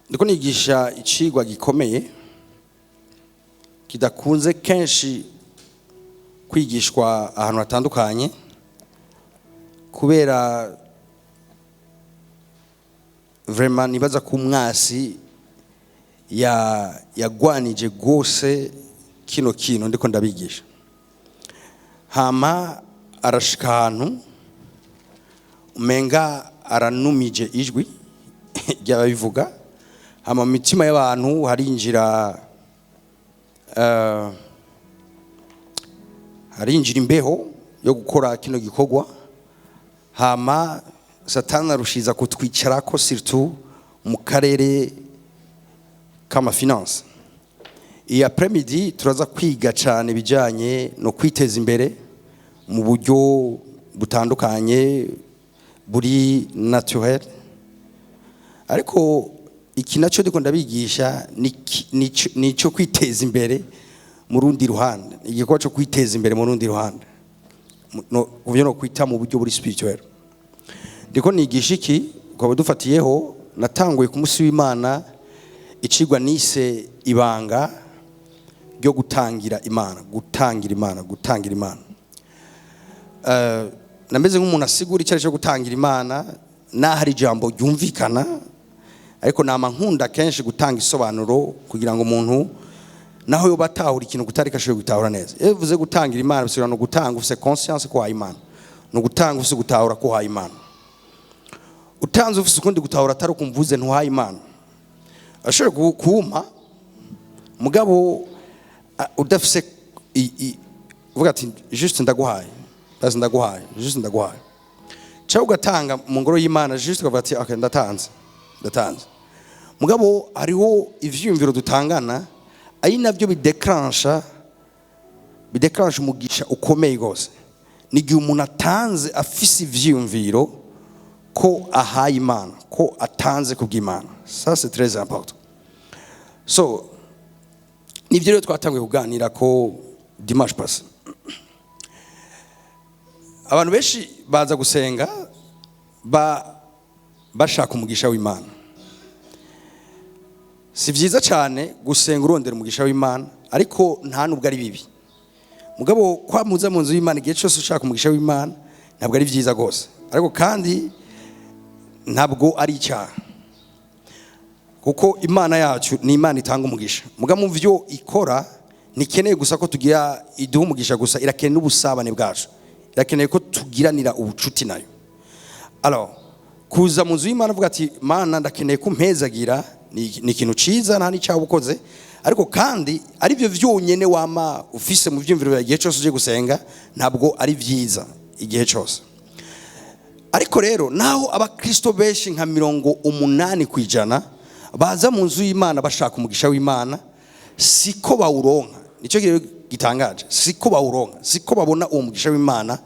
Ndiko nigisha icigwa gikomeye kidakunze kenshi kwigishwa ahantu hatandukanye, kubera vraiment nibaza ko umwasi ya yagwanije gose kino kintu ndiko ndabigisha, hama arashika ahantu umenga aranumije ijwi ry'ababivuga, hama mu mitima y'abantu harinjira imbeho yo gukora kino gikorwa. Hama Satani arushiza kutwicarako, surtout mu karere k'ama finances. Iyi après-midi turaza kwiga cyane ibijyanye no kwiteza imbere mu buryo butandukanye buri naturel, ariko iki nacyo ndiko ndabigisha ni icyo kwiteza imbere mu rundi ruhande, igikorwa cyo kwiteza imbere mu rundi ruhande. Mu byo no kwita mu buryo buri spirituel. Ndiko nigisha iki ukaba dufatiyeho natanguye ku munsi w'Imana icigwa nise "Ibanga ryo gutangira Imana", gutangira Imana, gutangira Imana. Nameze nk'umuntu asigura icyo ari cyo gutangira Imana, naho ari ijambo ryumvikana, ariko nama nkunda kenshi gutanga isobanuro kugira ngo umuntu naho yoba atahura ikintu kutari kashoboye gutahura neza. Iyo bivuze gutangira Imana, bisigura no gutanga ufise conscience ko wahaye Imana, no gutanga ufise gutahura ko uhaye Imana. Utanze ufise ukundi gutahura atari ukumvuze, ntuhaye Imana. Ashobora kumpa mugabo udafise uvuga ati "Juste ndaguhaye, basi ndaguhaye, juste ndaguhaye", cyangwa ugatanga mu ngoro y'Imana juste ukavuga ati "Okay, ndatanze, ndatanze". Mugabo hariho ivyiyumviro dutangana, ari nabyo bidéclencha umugisha ukomeye rwose. Ni igihe umuntu atanze afise ivyiyumviro ko ahaye Imana, ko atanze kubw'Imana. Ça, c'est très important. So nibyo rero twatanguye kuganira ko dimanche passé. Abantu benshi baza gusenga bashaka umugisha w'Imana. Si byiza cyane gusenga urondera umugisha w'Imana, ariko nta nubwo ari bibi. Mugabo kwamuza mu nzu y'Imana igihe cyose ushaka umugisha w'Imana ntabwo ari byiza rwose, ariko kandi ntabwo ari icyaha, kuko Imana yacu ni Imana itanga umugisha. Mugabo mu byo ikora ntikeneye gusa ko tugira iduha umugisha gusa, irakeneye n'ubusabane bwacu, irakeneye ko tugiranira ubucuti nayo. Alors, kuza mu nzu y'Imana avuga ati "Mana, ndakeneye ko umpezagira", ni ikintu ciza, nta n'icyaha ukoze. Ariko kandi ari byo vyonyene wama ufise mu vyumviro byawe igihe cyose uje gusenga, ntabwo ari vyiza igihe cyose. Ariko rero naho abakristo benshi nka 80% baza mu nzu y'Imana bashaka umugisha w'Imana, siko bawuronka. Nicyo rero gitangaje, siko bawuronka, siko babona uwo mugisha w'Imana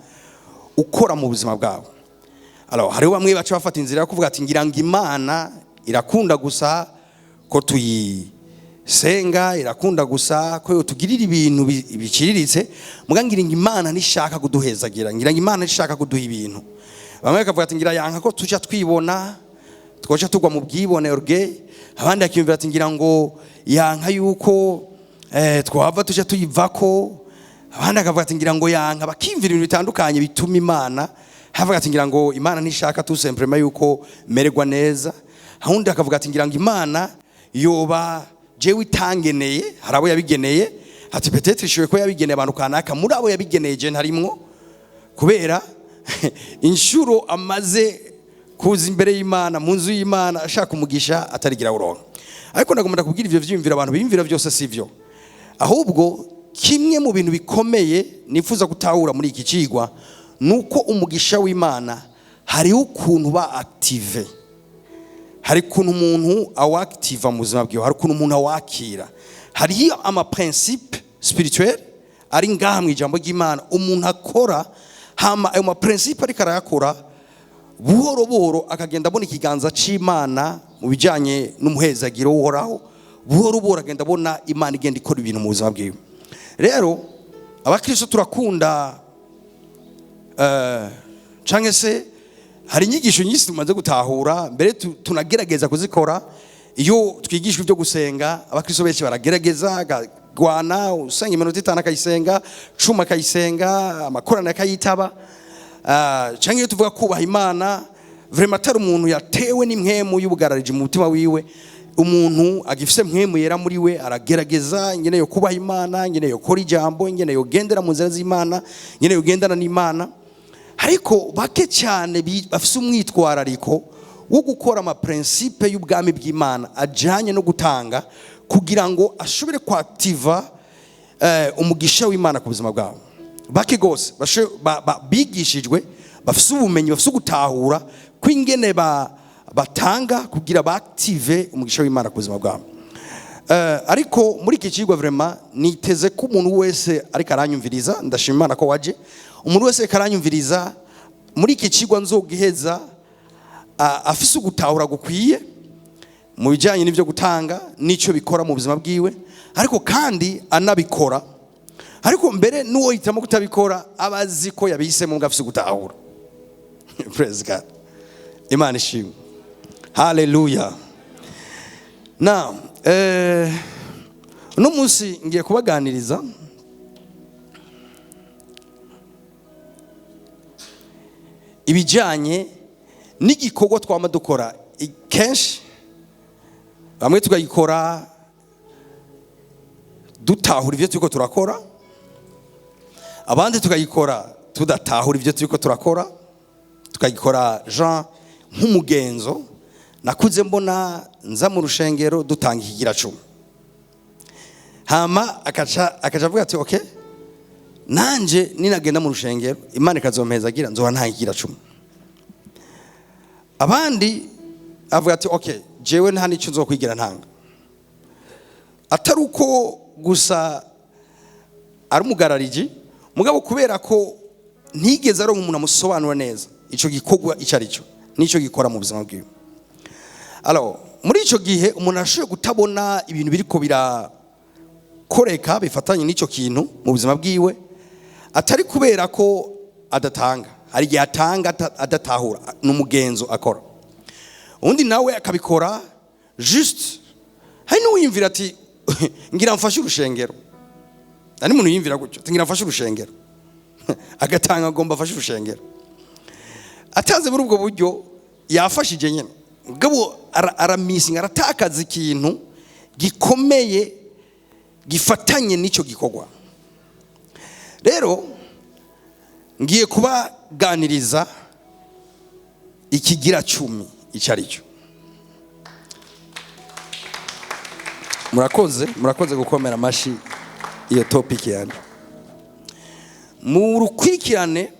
ukora mu buzima bwabo. Alors, hariho bamwe baca bafata inzira yo kuvuga ati "Ngira ngo Imana irakunda gusa ko tuyisenga, irakunda gusa ko yotugirira ibintu biciriritse, muga ngira ngo Imana ntishaka kuduhezagira, ngira ngo Imana ntishaka kuduha ibintu". Bamwe bakavuga ati "Ngira yanka ko tuja twibona, twoca tugwa mu bwibone, orgueil". Abandi bakiyumvira ati "Ngira ngo yanka yuko twava tuja tuyivako". Abandi bakavuga ati "Ngira ngo yanka", bakiyumvira ibintu bitandukanye bituma Imana havuga ati "Ngira ngo Imana ntishaka tout simplement yuko mererwa neza". Ahandi akavuga ati "Ngira ngo Imana yoba jewe itangeneye, hari abo yabigeneye", ati "Peut-être ishoboye ko yabigeneye abantu kanaka, muri abo yabigeneye je ntarimwo", kubera inshuro amaze kuza imbere y'Imana, mu nzu y'Imana, ashaka umugisha atarigira uronka. Ariko ndagomba kubwira ivyo vyiyumviro abantu biyumvira byose sivyo. Ahubwo kimwe mu bintu bikomeye nifuza gutahura muri iki cigwa nuko umugisha w'Imana hariho ukuntu ba active, hari ukuntu umuntu awactiva mu buzima bwiwe, hari ukuntu umuntu awakira. Hariho ama principe spirituel ari ngaha mu ijambo ry'Imana umuntu akora, hama ayo ma principe ariko arayakora, buhoro buhoro akagenda abona ikiganza c'Imana mu bijyanye n'umuhezagiro w'Uhoraho. Buhoro buhoro agenda abona Imana igenda ikora ibintu mu buzima bwiwe. Rero abakristo turakunda canke se hari inyigisho nyinshi tumaze gutahura mbere tunagerageza kuzikora. Iyo twigishwa ibyo gusenga, abakristo benshi baragerageza, akagwana, usenga iminota 5 akayisenga, 10 akayisenga, amakorano akayitaba. Canke iyo tuvuga kubaha Imana, vraiment atari umuntu yatewe n'impwemu y'ubugarariji mu mutima wiwe, umuntu agifise mpwemu yera muri we, aragerageza ingene yo kubaha Imana, ingene yo kora ijambo, ingene yo gendera mu nzira z'Imana, ingene yo gendana n'Imana. Ariko bake cyane bafise umwitwarariko wo gukora ama principe y'ubwami bw'Imana ajanye no gutanga, kugira ngo ashobore kwativa umugisha w'Imana ku buzima bwabo. Bake gose bigishijwe, bafise ubumenyi, bafise ugutahura kw'ingene batanga kugira baactive umugisha w'Imana ku buzima bwabo. Ariko muri iki cigwa vraiment niteze ko umuntu wese ariko aranyumviriza, ndashima Imana ko waje, umuntu wese ariko aranyumviriza muri iki cigwa nzogiheza afise ugutahura gukwiye mu bijyanye n'ibyo gutanga n'icyo bikora mu buzima bwiwe, ariko kandi anabikora. Ariko mbere n'uwo hitamo kutabikora aba azi ko yabihisemo ngo afise ugutahura. Praise God, Imana ishimwe, haleluya. Now, uno munsi ngiye kubaganiriza ibijyanye n'igikorwa twama dukora kenshi, bamwe tukagikora dutahura ibyo turiko turakora, abandi tukagikora tudatahura ibyo turiko turakora, tukagikora jean nk'umugenzo. Nakuze mbona nza mu rushengero dutanga ikigira 10, hama akaca avuga ati okay, nanje ninagenda mu rushengero Imana ikazompezagira nzoba ntanga ikigira 10. Abandi avuga ati okay, jewe nta n'icyo nzokwigira ntanga, atari uko gusa ari umugarariji, mugabo kubera ko ntigeze aronka umuntu amusobanura neza ico gikorwa ico ari cyo n'ico gikora mu buzima bwiwe. Alors, muri ico gihe umuntu arashoboye kutabona ibintu biriko birakoreka bifatanye n'ico kintu mu buzima bwiwe, atari kubera ko adatanga, hari igihe atanga adatahura, ni umugenzo akora. Undi nawe akabikora juste, hari n'uwiyumvira ati ngira mfashe urushengero, hari n'umuntu yiyumvira gutyo ati ngira mfashe urushengero, agatanga agomba afashe urushengero, atanze muri ubwo buryo yafashije nyine, mugabo aramisinga, aratakaza ikintu gikomeye gifatanye n'icyo gikorwa. Rero ngiye kubaganiriza ikigira 10 icyo ari cyo. Murakoze, murakoze gukomera amashi iyo topic yanjye. Mu rukurikirane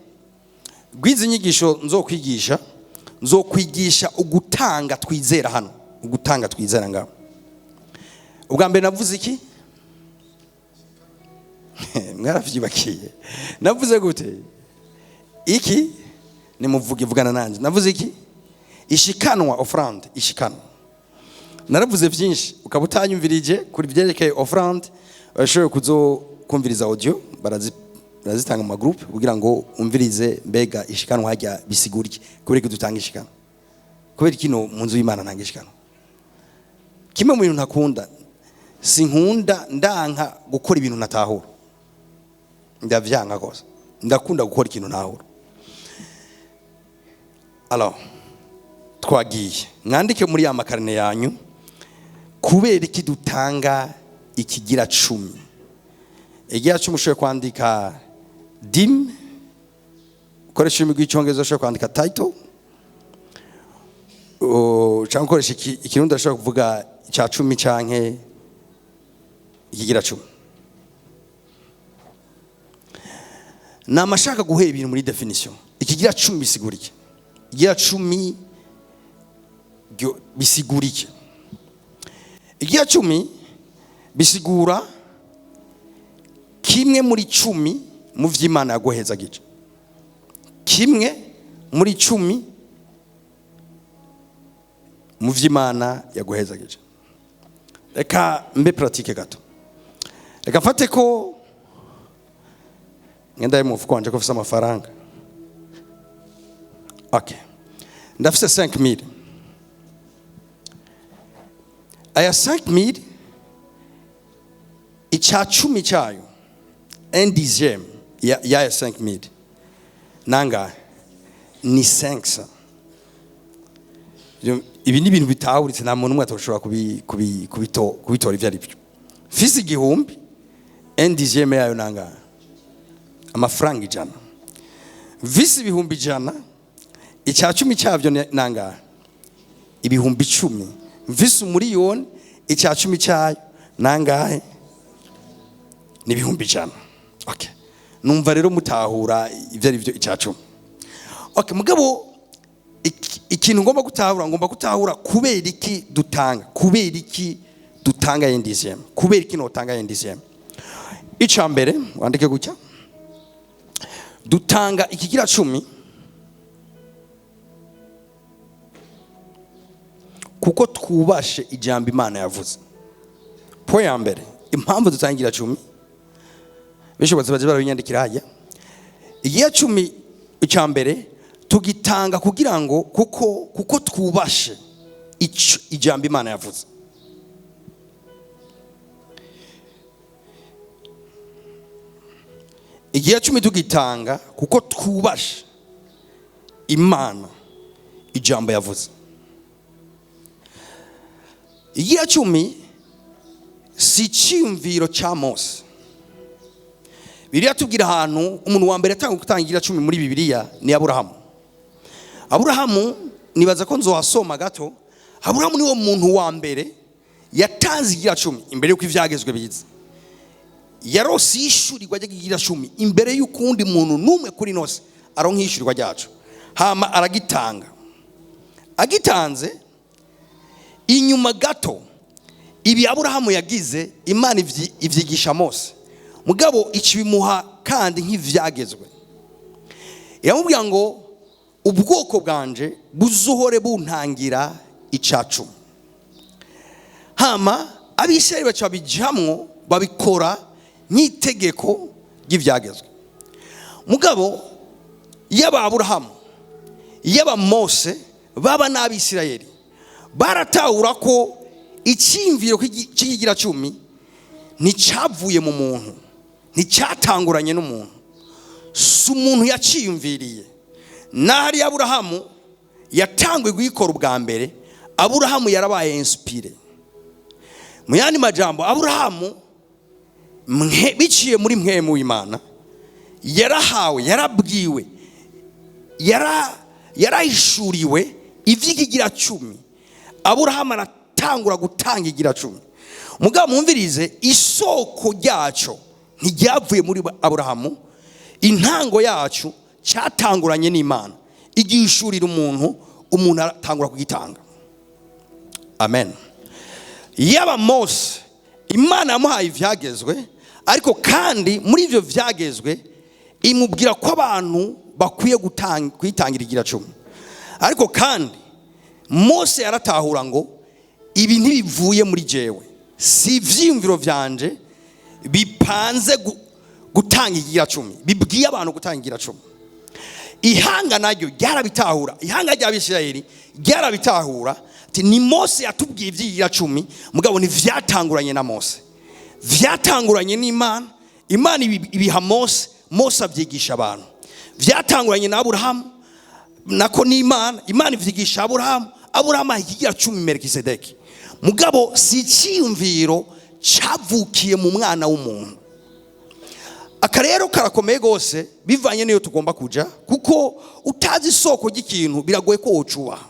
rw'izi nyigisho nzokwigisha, nzokwigisha ugutanga twizera hano, ugutanga twizera ngaho. Ubwa mbere navuze iki? Mwaravyibakiye. Navuze gute? Iki nimuvuge, vugana nanje. Navuze iki? Ishikanwa, offrande, ishikanwa. Naravuze byinshi, ukaba utanyumvirije kuri byerekeye offrande, urashoboye kuzokumviriza audio, barazitanga mu magroupe kugira ngo umvirize mbega ishikanwa hajya bisigura iki, kubera iki dutanga ishikanwa, kubera kino mu nzu y'Imana ntanga ishikanwa. Kimwe mu bintu ntakunda, sinkunda ndanka gukora ibintu natahura, ndavyanga gose. Ndakunda gukora ikintu ntahura. Alors, twagiye mwandike muri ya makarine yanyu, kubera iki dutanga ikigira 10. Ikigira 10 ushoboye kwandika dime, ukoresha ururimi rw'icyongereza ushobora kwandika title, cyangwa ukoresha ikirundi urashobora kuvuga icya 10 canke ikigira 10. Namashaka guhera ibintu muri definition. Ikigira 10 bisigura iki? Ikigira 10 bisigura iki? Ikigira 10 bisigura kimwe muri 10 mu vy'Imana yaguhezagije. Kimwe muri 10 mu vy'Imana yaguhezagije. Reka mbe pratique gato. Reka mfate ko ngenda mu mufuko wanje ko mfise amafaranga. Okay. Ndafise 5000. Aya 5000, icya cumi cyayo, un dixième y'aya 5000 nangahe? Ni 500. Ibi ni ibintu bitahuritse, nta muntu umwe atoshobora kubitora ivyo ari byo. Mfise 1000, un dixième yayo nangahe? Amafaranga 100. Mfise 100,000, icya cumi cyabyo nangahe? 10,000. Mfise 1,000,000, icya cumi cyayo nangahe? Ni 100,000. Okay, numva rero mutahura ibyo ari byo icya cumi. Okay, mugabo ikintu ngomba gutahura, ngomba gutahura kubera iki dutanga, kubera iki dutanga un dixième, kubera iki notanga un dixième. Icya mbere, wandike gutya: dutanga ikigira cumi kuko twubashe ijambo Imana yavuze. Point ya mbere, impamvu dutanga ikigira cumi, bishobotse baje barabinyandikira hajya. Ikigira cumi, icya mbere, tugitanga kugira ngo kuko twubashe ijambo Imana yavuze. Ikigira cumi tugitanga kuko twubashe Imana ijambo yavuze. Ikigira cumi si icyiyumviro cya Mose. Bibiliya tubwira ahantu umuntu wa mbere yatanga gutanga ikigira cumi muri Bibiliya ni Aburahamu. Aburahamu, nibaza ko nzohasoma gato. Aburahamu niwo muntu wa mbere yatanze ikigira cumi imbere y'uko ivyagezwe biza. Yarose ishurirwa ry'ikigira cumi imbere y'uko uwundi muntu n'umwe kuri nose aronka ishurirwa ryacu. Hama aragitanga. Agitanze inyuma gato, ibi Aburahamu yagize Imana ivyigisha Mose. Mugabo ikibimuha kandi nk'ivyagezwe. Iramubwira ngo ubwoko bwanje buzohore buntangira icacumi. Hama Abisirayeli baca babijamwo, babikora nk'itegeko ry'ivyagezwe. Mugabo yaba Aburahamu, yaba Mose, baba n'Abisirayeli baratahura ko icyiyumviro cy'ikigira cumi nticyavuye mu muntu, nticyatanguranye n'umuntu, si umuntu yaciyumviriye. N'ahari Aburahamu yatanguye kuyikora ubwa mbere, Aburahamu yarabaye inspiré. Mu yandi majambo, Aburahamu biciye muri mpwemu w'Imana yarahawe, yarabwiwe, yarahishuriwe ivy'ikigira cumi. Aburahamu aratangura gutanga ikigira cumi. Mugabo mwumvirize, isoko ryaco ntiryavuye muri Aburahamu, intango yacu cyatanguranye n'Imana. Igishurira umuntu, umuntu aratangura kugitanga. Amen. Yaba Mose, Imana yamuhaye ivyagezwe, ariko kandi muri ivyo vyagezwe imubwira ko abantu bakwiye kwitangira ikigira cumi. Ariko kandi Mose yaratahura ngo ibi ntibivuye muri jewe, si ivyiyumviro vyanje bipanze gutanga ikigira cumi, bibwiye abantu gutanga ikigira cumi. Ihanga naryo ryarabitahura, ihanga ry'Abisirayeli ryarabitahura ati ni Mose yatubwiye ivy'ikigira cumi, mugabo ntivyatanguranye na Mose, vyatanguranye n'Imana. Imana ibiha Mose, Mose avyigisha abantu. Vyatanguranye na Aburahamu, nako n'Imana, Imana ivyigisha Aburahamu, Aburahamu aha ikigira cumi Melkisedeki. Mugabo si icyiyumviro cyavukiye mu mwana w'umuntu. Aka rero karakomeye gose, bivanye n'iyo tugomba kuja, kuko utazi isoko ry'ikintu biragoye ko wocubaha,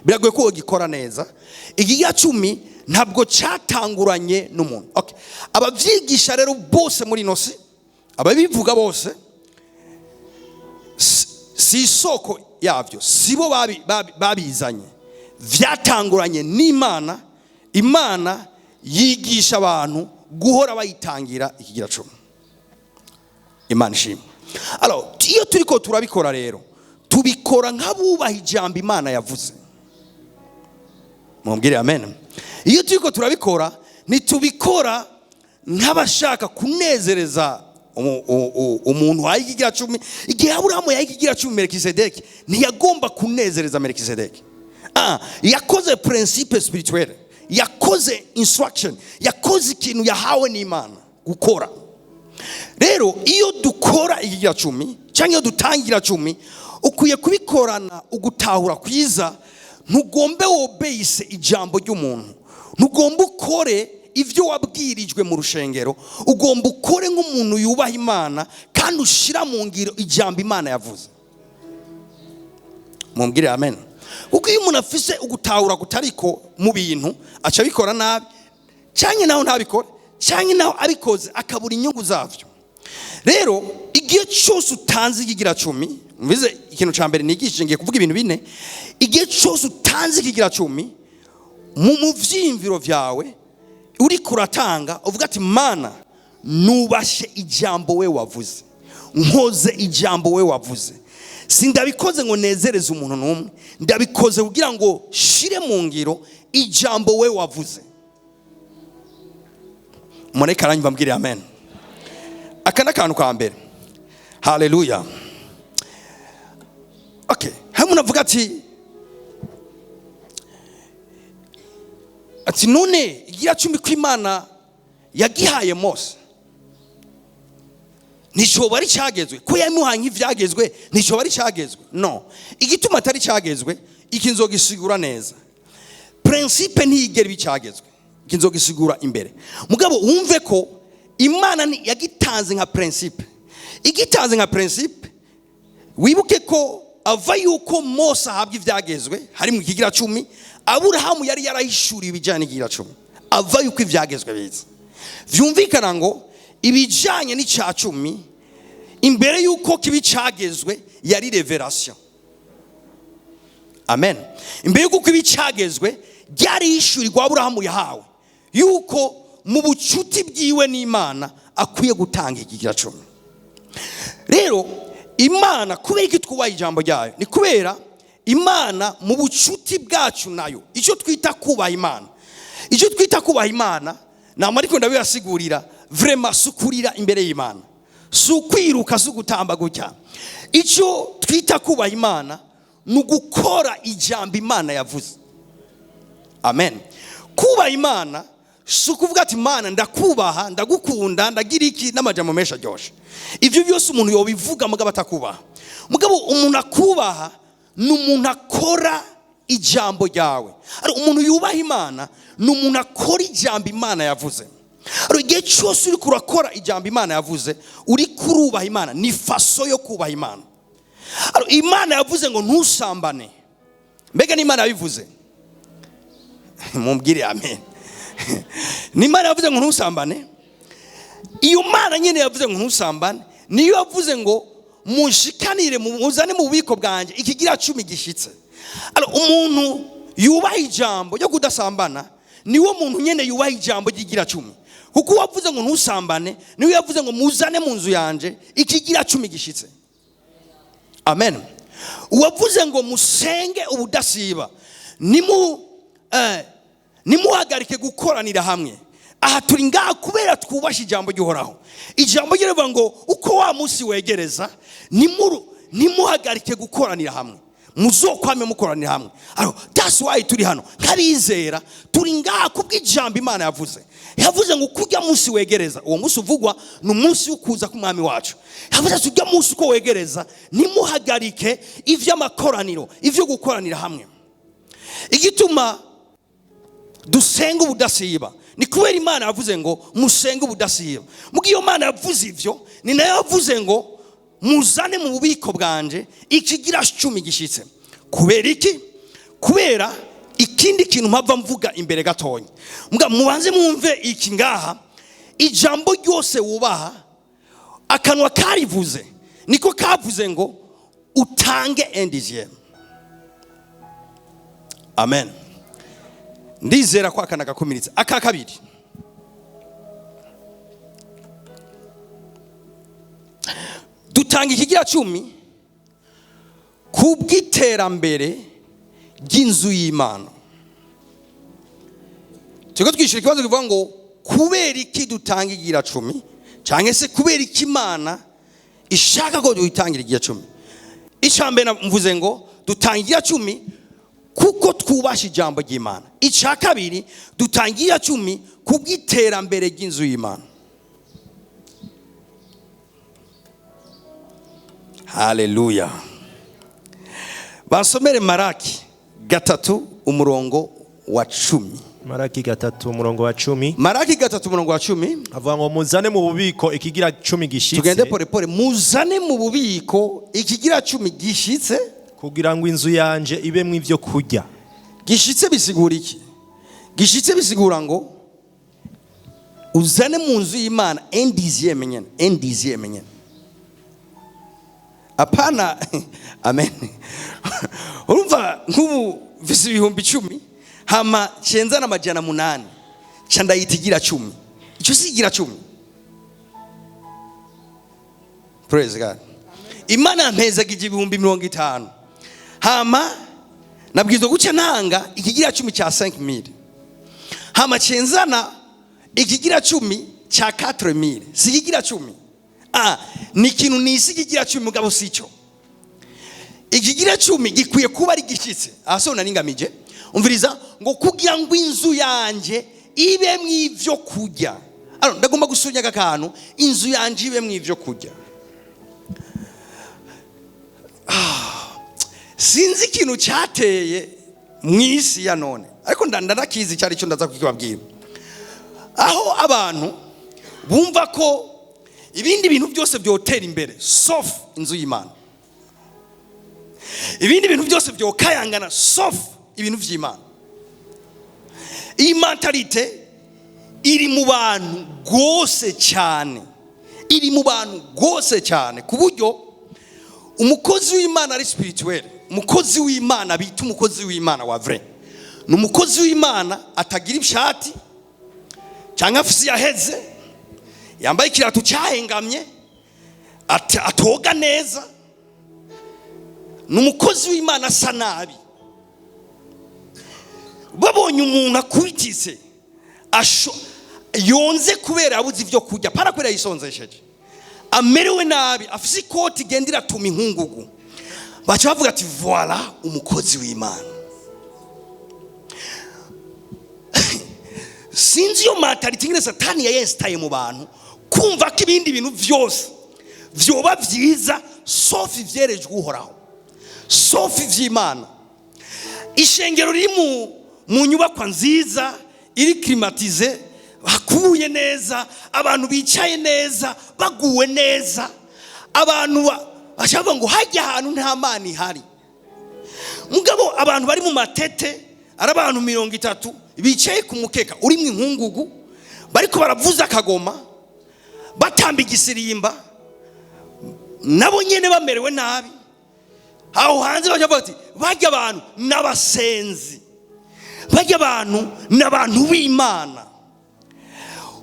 biragoye ko wogikora neza. Ikigira cumi ntabwo cyatanguranye n'umuntu. Okay. Abavyigisha rero bose muri ino si, ababivuga bose, si isoko yavyo, sibo babizanye, vyatanguranye n'Imana. Imana yigisha abantu guhora bayitangira ikigira cumi. Imana ishimwe. Alors, iyo turiko turabikora rero, tubikora nk'abubaha ijambo Imana yavuze. Mumbwire amen. Iyo turiko turabikora, ntitubikora nk'abashaka kunezereza umuntu wahaye ikigira cumi. Igihe Aburahamu yahaye ikigira cumi Melkisedeki, ntiyagomba kunezereza Melkisedeki. Yakoze principe spirituelle. Yakoze instruction, yakoze ikintu yahawe n'Imana gukora. Rero iyo dukora ikigira cumi cyangwa iyo dutangira cumi, ukwiye kubikorana ugutahura kwiza. Ntugombe wobeyise ijambo ry'umuntu, ntugombe ukore ibyo wabwirijwe mu rushengero. Ugomba ukore nk'umuntu yubaha Imana kandi ushyira mu ngiro ijambo Imana yavuze. Mumbwire amen. Kuko iyo umuntu afise ugutahura kutariko mu bintu, aca abikora nabi, cyangwa naho ntabikore, cyangwa naho abikoze akabura inyungu zabyo. Rero igihe cyose utanze ikigira cumi, mvize ikintu cya mbere nigishije, ngiye kuvuga ibintu bine. Igihe cyose utanze ikigira cumi, mu vyiyumviro vyawe uri kuratanga, uvuga ati: "Mana, nubashe ijambo we wavuze, nkoze ijambo we wavuze. Sindabikoze ngo nezereze umuntu n'umwe, ndabikoze kugira ngo shire mu ngiro ijambo we wavuze." Mureke aranyumva, mbwire amen. Aka ni akantu ka mbere. Haleluya. Okay, hamwe umuntu avuga ati: "None igira cumi ko Imana yagihaye Mose, nticoba ari cyagezwe? Ko yamuhaye nk'ivyagezwe, nticoba ari cyagezwe?" No, igituma atari cyagezwe, iki nzogisigura neza. Principe ntiyigera iba icyagezwe. Iki nzogisigura imbere. Mugabo wumve ko Imana yagitanze nka principe. Igitanze nka principe, wibuke ko ava yuko Mose ahabwa ibyagezwe hari mu kigira cumi, Aburahamu yari yarahishuriwe ibijyanye n'ikigira cumi ava yuko ibyagezwe biza. Vyumvikana ngo ibijyanye n'icya cumi, imbere yuko kiba icyagezwe, yari révélation. Amen. Imbere yuko kiba icyagezwe, ryari ishurirwa Aburahamu yahawe yuko mu bucuti bwiwe n'Imana akwiye gutanga ikigira cumi. Rero Imana, kubera iki twubaha ijambo ryayo? Ni kubera Imana mu bucuti bwacu nayo. Icyo twita kubaha Imana, icyo twita kubaha Imana, ntabwo ariko ndabibasigurira vraiment, si ukurira imbere y'Imana, si ukwiruka, si ugutamba gutya. Icyo twita kubaha Imana ni ugukora ijambo Imana yavuze. Amen. Kubaha Imana si ukuvuga ati: "Imana, ndakubaha, ndagukunda, ndagira iki", n'amajambo menshi aryoshye. Ibyo byose umuntu yobivuga mugabo atakubaha. Mugabo umuntu akubaha ni umuntu akora ijambo ryawe. Ari umuntu yubaha Imana ni umuntu akora ijambo Imana yavuze. Ari igihe cyose uri kurakora ijambo Imana yavuze, uri kurubaha Imana. Ni façon yo kubaha Imana. Ari Imana yavuze ngo ntusambane. Mbega ni Imana yabivuze? Mumbwire amen. Ni Imana yavuze ngo ntusambane. Iyo Mana nyine yavuze ngo ntusambane, niyo yavuze ngo mushikanire, muzane mu bubiko bwanjye ikigira cumi gishitse. Alors, umuntu yubaha ijambo ryo kudasambana niwo muntu nyine yubaha ijambo ry'igira cumi, kuko uwavuze ngo ntusambane niwe yavuze ngo muzane mu nzu yanje ikigira cumi gishitse. Amen. Uwavuze ngo musenge ubudasiba, nimuhagarike gukoranira hamwe. Aha turi ngaha kubera twubashe ijambo ry'Uhoraho. Ijambo rivuga ngo uko wa munsi wegereza, nimuhagarike gukoranira hamwe, muzokwame mukoranira hamwe. Alors, that's why turi hano nk'abizera. Turi ngaha kubw'ijambo Imana yavuze. Yavuze ngo uko ujya munsi wegereza, uwo munsi uvugwa ni umunsi wo kuza k'Umwami wacu. Yavuze ati ujya munsi uko wegereza, nimuhagarike iby'amakoraniro, ibyo gukoranira hamwe. Igituma dusenga ubudasiba ni kubera Imana yavuze ngo musenge ubudasiba. Muga iyo Mana yavuze ivyo, ni nayo yavuze ngo muzane mu bubiko bwanje ikigira cumi gishitse. Kubera iki? Kubera ikindi kintu mpava mvuga imbere gatonya. Muga mubanze mwumve iki ngaha: ijambo ryose wubaha, akanwa karivuze niko kavuze ngo utange un dixième. Amen. Ndizera ko akana gakumiritse. Aka kabiri, dutanga ikigira cumi kubw'iterambere ry'inzu y'Imana. Turiko twishyura ikibazo kivuga ngo kubera iki dutanga ikigira cumi, cyangwa se kubera iki Imana ishaka ko dutangira ikigira cumi. Icya mbere mvuze ngo dutanga ikigira cumi kuko twubasha ijambo ry'Imana. Icya kabiri, dutanga ikigira cumi kubw'iterambere ry'inzu y'Imana. Haleluya. Basomere Maraki 3 umurongo wa 10. Maraki 3 umurongo wa 10. Maraki 3 umurongo wa 10. Avuga ngo muzane mu bubiko ikigira 10 gishitse. Tugende pole pole. Muzane mu bubiko ikigira 10 gishitse, kugira ngo inzu yanje ibemwo ivyo kurya. Gishitse bisigura iki? Gishitse bisigura ngo uzane mu nzu y'Imana un dixième nyene, un dixième nyene. Apana, amen. Urumva nk'ubu mfise 10,000 hama cenzana 800 ca ndayita igira 10. Ico si igira 10. Praise God. Imana yampezagije 50,000 hama nabwirizwa guca ntanga ikigira 10 cya 5000 hama cenzana ikigira 10 cya 4000. Si ikigira 10. Ni ikintu nisi ikigira 10 mugabo sico. Ikigira 10 gikwiye kuba ari gishitse. Aho naringamije. Umviriza ngo kugira ngo inzu yanje ibe mw'ivyo kurya. Alors ndagomba gusunya akantu, inzu yanje ibe mw'ivyo kurya. Sinzi ikintu cyateye mw'isi ya none, ariko ndanakizi cyari cyo ndaza kukibabwira. Aho abantu bumva ko ibindi bintu byose byotera imbere sauf inzu y'Imana, ibindi bintu byose byokayangana sauf ibintu vy'Imana. Iyi mentalite iri mu bantu gose cyane, iri mu bantu gose cyane, ku buryo umukozi w'Imana ari spirituel, umukozi w'Imana bita umukozi w'Imana wa vrai, ni umukozi w'Imana atagira ishati cyangwa afisi yaheze, yambaye ikirato cyahengamye, atoga neza, ni umukozi w'Imana asa nabi. Babonye umuntu akubitse yonze kubera yabuze ibyo kurya, para kubera yisonzesheje, amerewe nabi, afise ikoti igenda iratuma inkungugu, baca bavuga ati voilà umukozi w'Imana. Sinzi iyo mentality ingene Satani yayestaye mu bantu, kumva ko ibindi bintu vyose vyoba vyiza sauf ivyerejwe Uhoraho, sauf ivy'Imana. Ishengero riri mu nyubakwa nziza iri climatize, hakubuye neza, abantu bicaye neza, baguwe neza, abantu bashaka ngo hajya ahantu nta mana ihari. Mugabo abantu bari mu matete ari abantu 30 bicaye ku mukeka uri mu inkungugu, bariko baravuza akagoma, batamba igisirimba, nabo nyene bamerewe nabi. Aho hanze baca bavuga ati bajya abantu n'abasenzi, bajya abantu n'abantu b'Imana.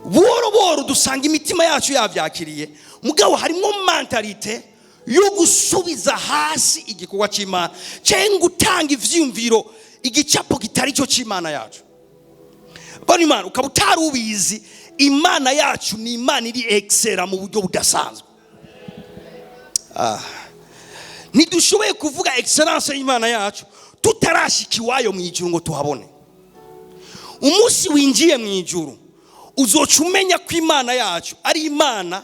Buhoro buhoro dusanga imitima yacu yavyakiriye, mugabo harimo mentalite yo gusubiza hasi igikorwa c'Imana, cyangwa gutanga ivyiyumviro igicapo kitari cyo c'Imana yacu. Bano Imana ukaba utarubizi, Imana yacu ni Imana iri excellent mu buryo budasanzwe. Ntidushoboye kuvuga excellence y'Imana yacu tutarashika iwayo mu ijuru ngo tuhabone. Umunsi winjiye mu ijuru uzoca umenya ko Imana yacu ari Imana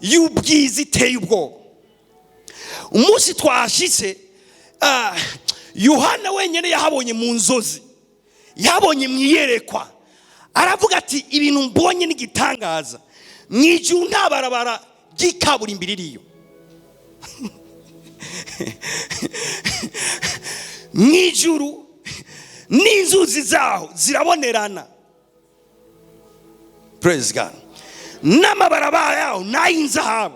y'ubwiza iteye ubwoba. Umunsi twashitse, Yohana wenyine yahabonye mu nzozi, yahabonye mu iyerekwa, aravuga ati ibintu mbonye n'igitangaza, mu ijuru nta barabara ry'ikaburimbi ririyo. Mu ijuru n'inzuzi zaho zirabonerana. Praise God. N'amabarabara yaho n'ay'inzahabu.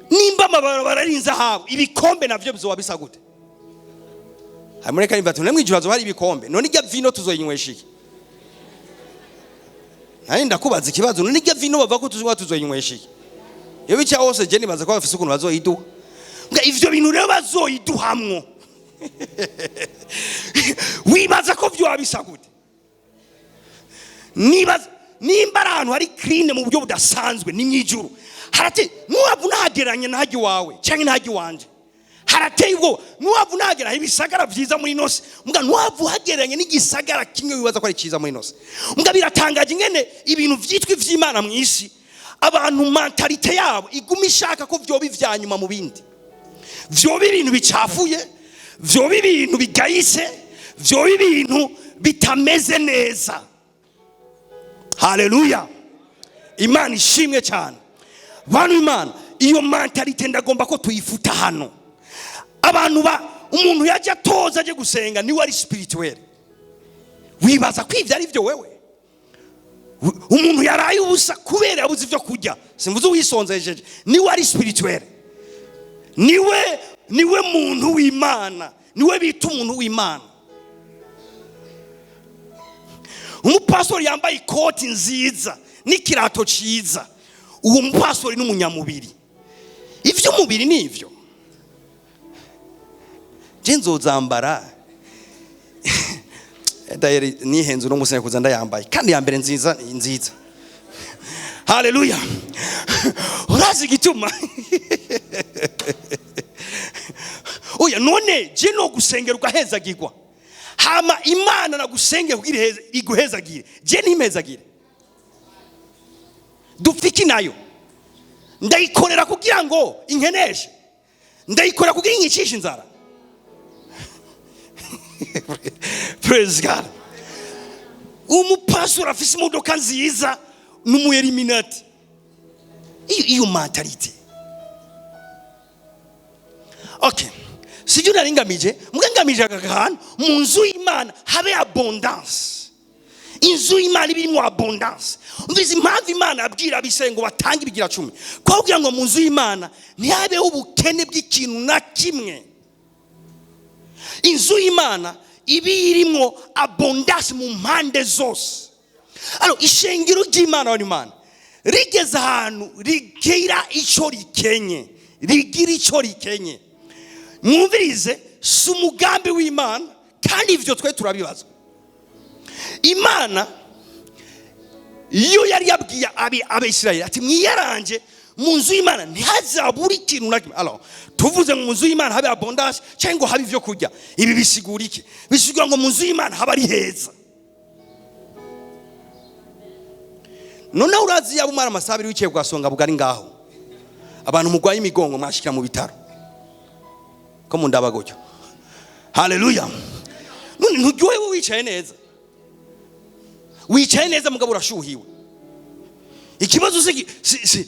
Nimba amabarabara ari inzahabu, ibikombe navyo bizoba bisa gute? Hamureka nimba ati mwe ijuru hari ibikombe, none irya vino tuzoyinywesha iki? Nari ndakubaza ikibazo, none irya vino bava ko tuzoba tuzoyinywesha iki? Iyo bica hose je nibaza ko bafise ukuntu bazoyiduha. Mbwa ivyo bintu rero bazoyiduhamwo. Wibaza ko vyo bisa gute? Nibaza nimba ari ahantu hari clean mu buryo budasanzwe ni mwijuru. Harate nuwavu nahageranye nahagi wawe canke nahagi wanje. Harateye ubwoba. Ntiwava unagera ibisagara byiza muri ino si, mbwa ntiwava uhagereranya n'igisagara kimwe wibaza ko ari cyiza muri ino si. Mbwa biratangaje ingene ibintu byitwa iby'Imana mu isi, abantu mentalité yabo iguma ishaka ko vyoba ivya nyuma mu bindi, vyoba ibintu bicafuye, vyoba ibintu bigayitse, vyoba ibintu bitameze neza. Haleluya, Imana ishimwe cyane. Bantu, Imana, iyo mentalité ndagomba ko tuyifuta hano. Abantu ba umuntu yajya atoza aje gusenga niwe ari spirituel. Wibaza ko ibyo ari byo wewe? Umuntu yaraye ubusa kubera yabuze ibyo kurya, simvuze uwisonzesheje, niwe ari spirituel, niwe muntu w'Imana, niwe bita umuntu w'Imana. Umupastori yambaye ikoti nziza n'ikirato cyiza, uwo mupastori n'umunyamubiri. Iby'umubiri ni ibyo. Je nzozambara dayeri nihenze uno munsi kuza ndayambaye, kandi ya mbere nziza nziza. Haleluya. Urazi igituma? Oya, none je no gusengera ugahezagirwa, hama Imana nagusengera kugira iguhezagire, je ntimezagire, dupfa nayo? Ndayikorera kugira ngo inkeneshe? Ndayikorera kugira inyicishe inzara? Praise God. Umupastori afise imodoka nziza n'umu-illuminati. Iyo mentalité, okay, sibyo nari ngamije. Mbwa ngamije aka kantu: mu nzu y'Imana habe abondance, inzu y'Imana iba irimo abondance. Umvise impamvu Imana abwira Abisirayeli ngo batange ibigira cumi? Kugira ngo mu nzu y'Imana ntihabeho ubukene bw'ikintu na kimwe. Inzu y'Imana iba irimo abondance mu mpande zose. Alors, ishengero ry'Imana wa Imana rigeze ahantu rigira icyo rikenye, rigira icyo rikenye, mwumvirize, si umugambi w'Imana. Kandi ibyo twe turabibaza. Imana iyo yari yabwiye Abisirayeli ati: "Mwiyaranje mu nzu y'Imana ntihazabure ikintu na kimwe." Alors, tuvuze ngo mu nzu y'Imana habe abondance cyangwa ngo habe ibyo kurya, ibi bisigura iki? Bisigura ngo mu nzu y'Imana haba ari heza. Noneho urazi, yaba umara amasaha 2 wicaye ugasonga bugari ngaho, abantu mugwaye imigongo mwashikira mu bitaro ko mu ndaba gutyo. Haleluya. None nturyohewe wicaye neza? Wicaye neza mugabo urashuhiwe. Ikibazo si.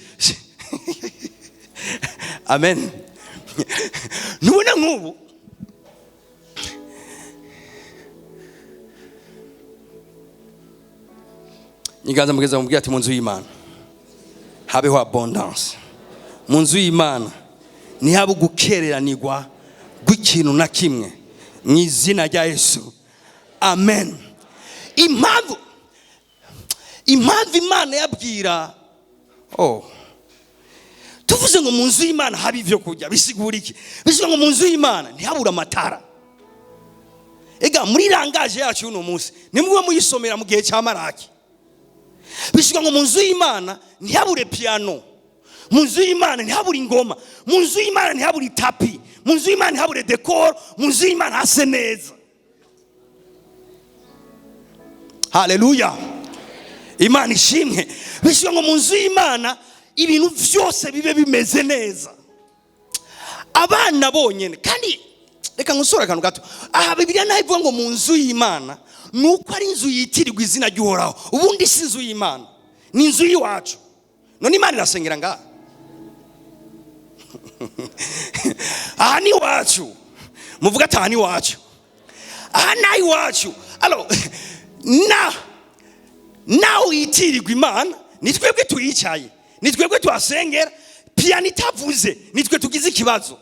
Amen. Ntubona nk'ubu nyiganza mugeza mubwira ati: "Mu nzu y'Imana habeho abondance, mu nzu y'Imana ntihabe ugukereranirwa rw'ikintu na kimwe, mu izina rya Yesu, amen." Impamvu Imana yabwira, oh, tuvuze ngo mu nzu y'Imana habe ibyo kurya, bisigura iki? Bisigura ngo mu nzu y'Imana ntihabure amatara. Ega muri langage yacu y'uno munsi, nimwe muyisomera mu gihe cya Maraki, bisigura ngo mu nzu y'Imana ntihabure piano, mu nzu y'Imana ntihabure ingoma, mu nzu y'Imana ntihabure itapi, mu nzu y'Imana ntihabure décor, mu nzu y'Imana hase neza. Haleluya, Imana ishimwe. Bisigura ngo mu nzu y'Imana ibintu byose bibe bimeze neza. Abana bonyine, kandi reka nkusore akantu gato aha. Bibiliya naho ivuga ngo mu nzu y'Imana, ni uko ari inzu yitirirwa izina ry'Uhoraho. Ubundi si inzu y'Imana, ni inzu y'iwacu. None Imana irasengera ngaha? Aha ni iwacu. Muvuga ati: "Aha ni iwacu, aha ni iwacu." Alors, na nawe yitirirwa Imana, ni twebwe tuyicaye, ni twebwe tuhasengera. Piyano itavuze, nitwe tugize ikibazo.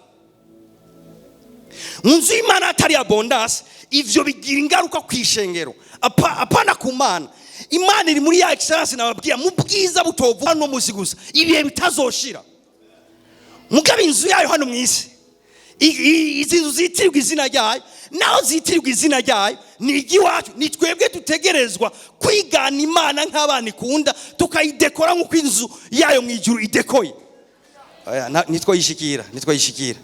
Mu nzu y'Imana hatari abondance, ivyo bigira ingaruka ku ishengero, apana ku Mana. Imana iri muri ya excellence nababwira, mu bwiza butovuga no musi gusa, ibihe bitazoshira. Mugabo inzu yayo hano mu isi, izi nzu zitirirwa izina ryayo, naho zitirirwa izina ryayo, ni iry'iwacu. Ni twebwe dutegerezwa kwigana Imana nk'abana ikunda, tukayidekora nk'uko inzu yayo mu ijuru idekoye. Oya, nitwo yishikira, nitwo yishikira.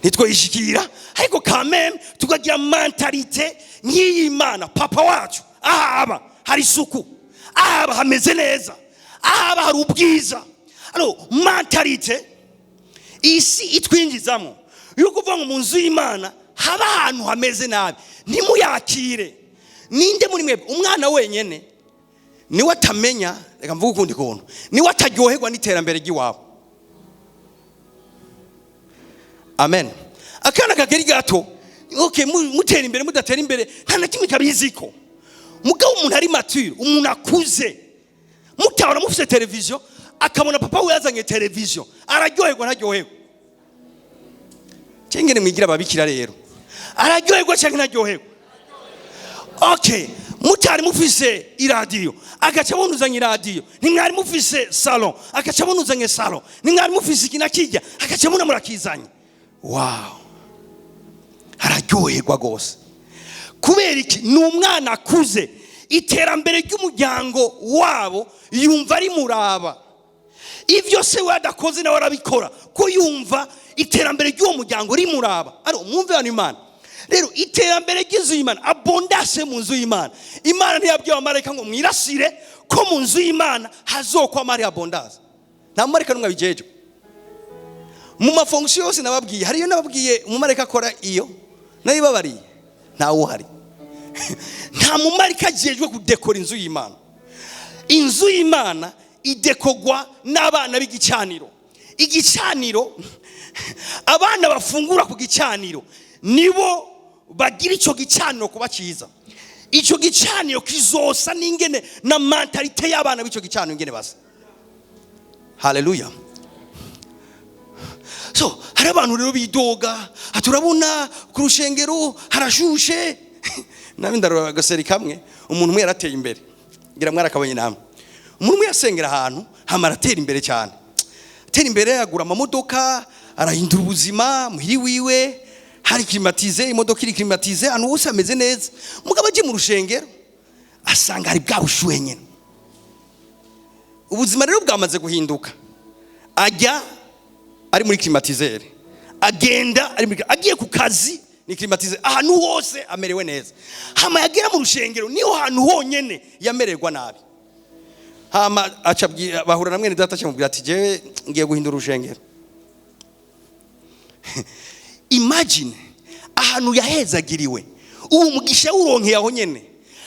Ntitwoyishikira, ariko kameme tukagira mentalité nk'iyi Mana. Papa wacu ahaba hari isuku, ahaba hameze neza, ahaba hari ubwiza. Alors mentalité isi itwinjizamo yo kuvuga ngo mu nzu y'Imana haba ahantu hameze nabi, ntimuyakire. Ninde muri mwebwe umwana wenyene niwe atamenya? Reka mvuge ukundi kuntu: niwe ataryoherwa n'iterambere ry'iwabo. Amen. Akana kakiri gato, okay, mutera imbere, mudatera imbere, nta na kimwe kabiziko. Mugabo umuntu ari mature, umuntu akuze, mutabona mufite televiziyo, akabona papa we yazanye televiziyo, araryoherwa, ntaryoherwa? Cyengene mwigira ababikira rero, araryoherwa cyangwa ntaryoherwa? Okay, mutari mufise iradiyo, agaca abona iradiyo. Ntimwari mufise salon, agaca abona uzanye salon. Ntimwari mufise iki na kijya, agaca abona murakizanye. Wow, araryoherwa rwose. Kubera iki? Ni umwana akuze, iterambere ry'umuryango wabo yumva ari muraba. Ibyo se we adakoze, nawe arabikora, ko yumva iterambere ry'uwo muryango rimuraba. Ari mwumve hano, Imana rero, iterambere ry'inzu y'Imana, abondance mu nzu y'Imana, Imana ntiyabwiye abamarayika ngo mwirasire ko mu nzu y'Imana hazokwama hari abondance. Nta mumarayika n'umwe abijejwe. Mu ma fonctions yose nababwiye, hariyo nababwiye umumarayika akora iyo nabibabariye, ntawe uhari. Nta mumarayika ajejwe kudekora inzu y'Imana. Inzu y'Imana idekogwa n'abana b'igicaniro. Igicaniro, abana bafungura ku gicaniro nibo bagira icyo gicaniro kuba cyiza. Icyo gicaniro kizosa n'ingene na mentalité y'abana b'icyo gicaniro ingene basa. Haleluya. So hari abantu rero bidoga ati: "Urabona ku rushengero harashushe." Nawe ndarora agaseri kamwe, umuntu umwe yarateye imbere, ngira mwarakabonye namwe. Umuntu umwe yasengera ahantu, hama aratera imbere cyane, atera imbere, agura amamodoka, arahindura ubuzima. Muhiri wiwe hari climatisé, imodoka iri climatisé, ahantu hose hameze neza. Mugabo agiye mu rushengero asanga hari bwa bushuhe nyine. Ubuzima rero bwamaze guhinduka. Ajya ari muri climatiseur, agenda ari muri, agiye ku kazi ni climatiseur, ahantu hose amerewe neza. Hama yagera mu rushengero, niho hantu honyene yamererwa nabi. Hama aca bahura na mwene data, acamubwira ati: "Jewe ngiye guhindura urushengero." Imagine ahantu yahezagiriwe, uwo mugisha wuronkeye aho nyene.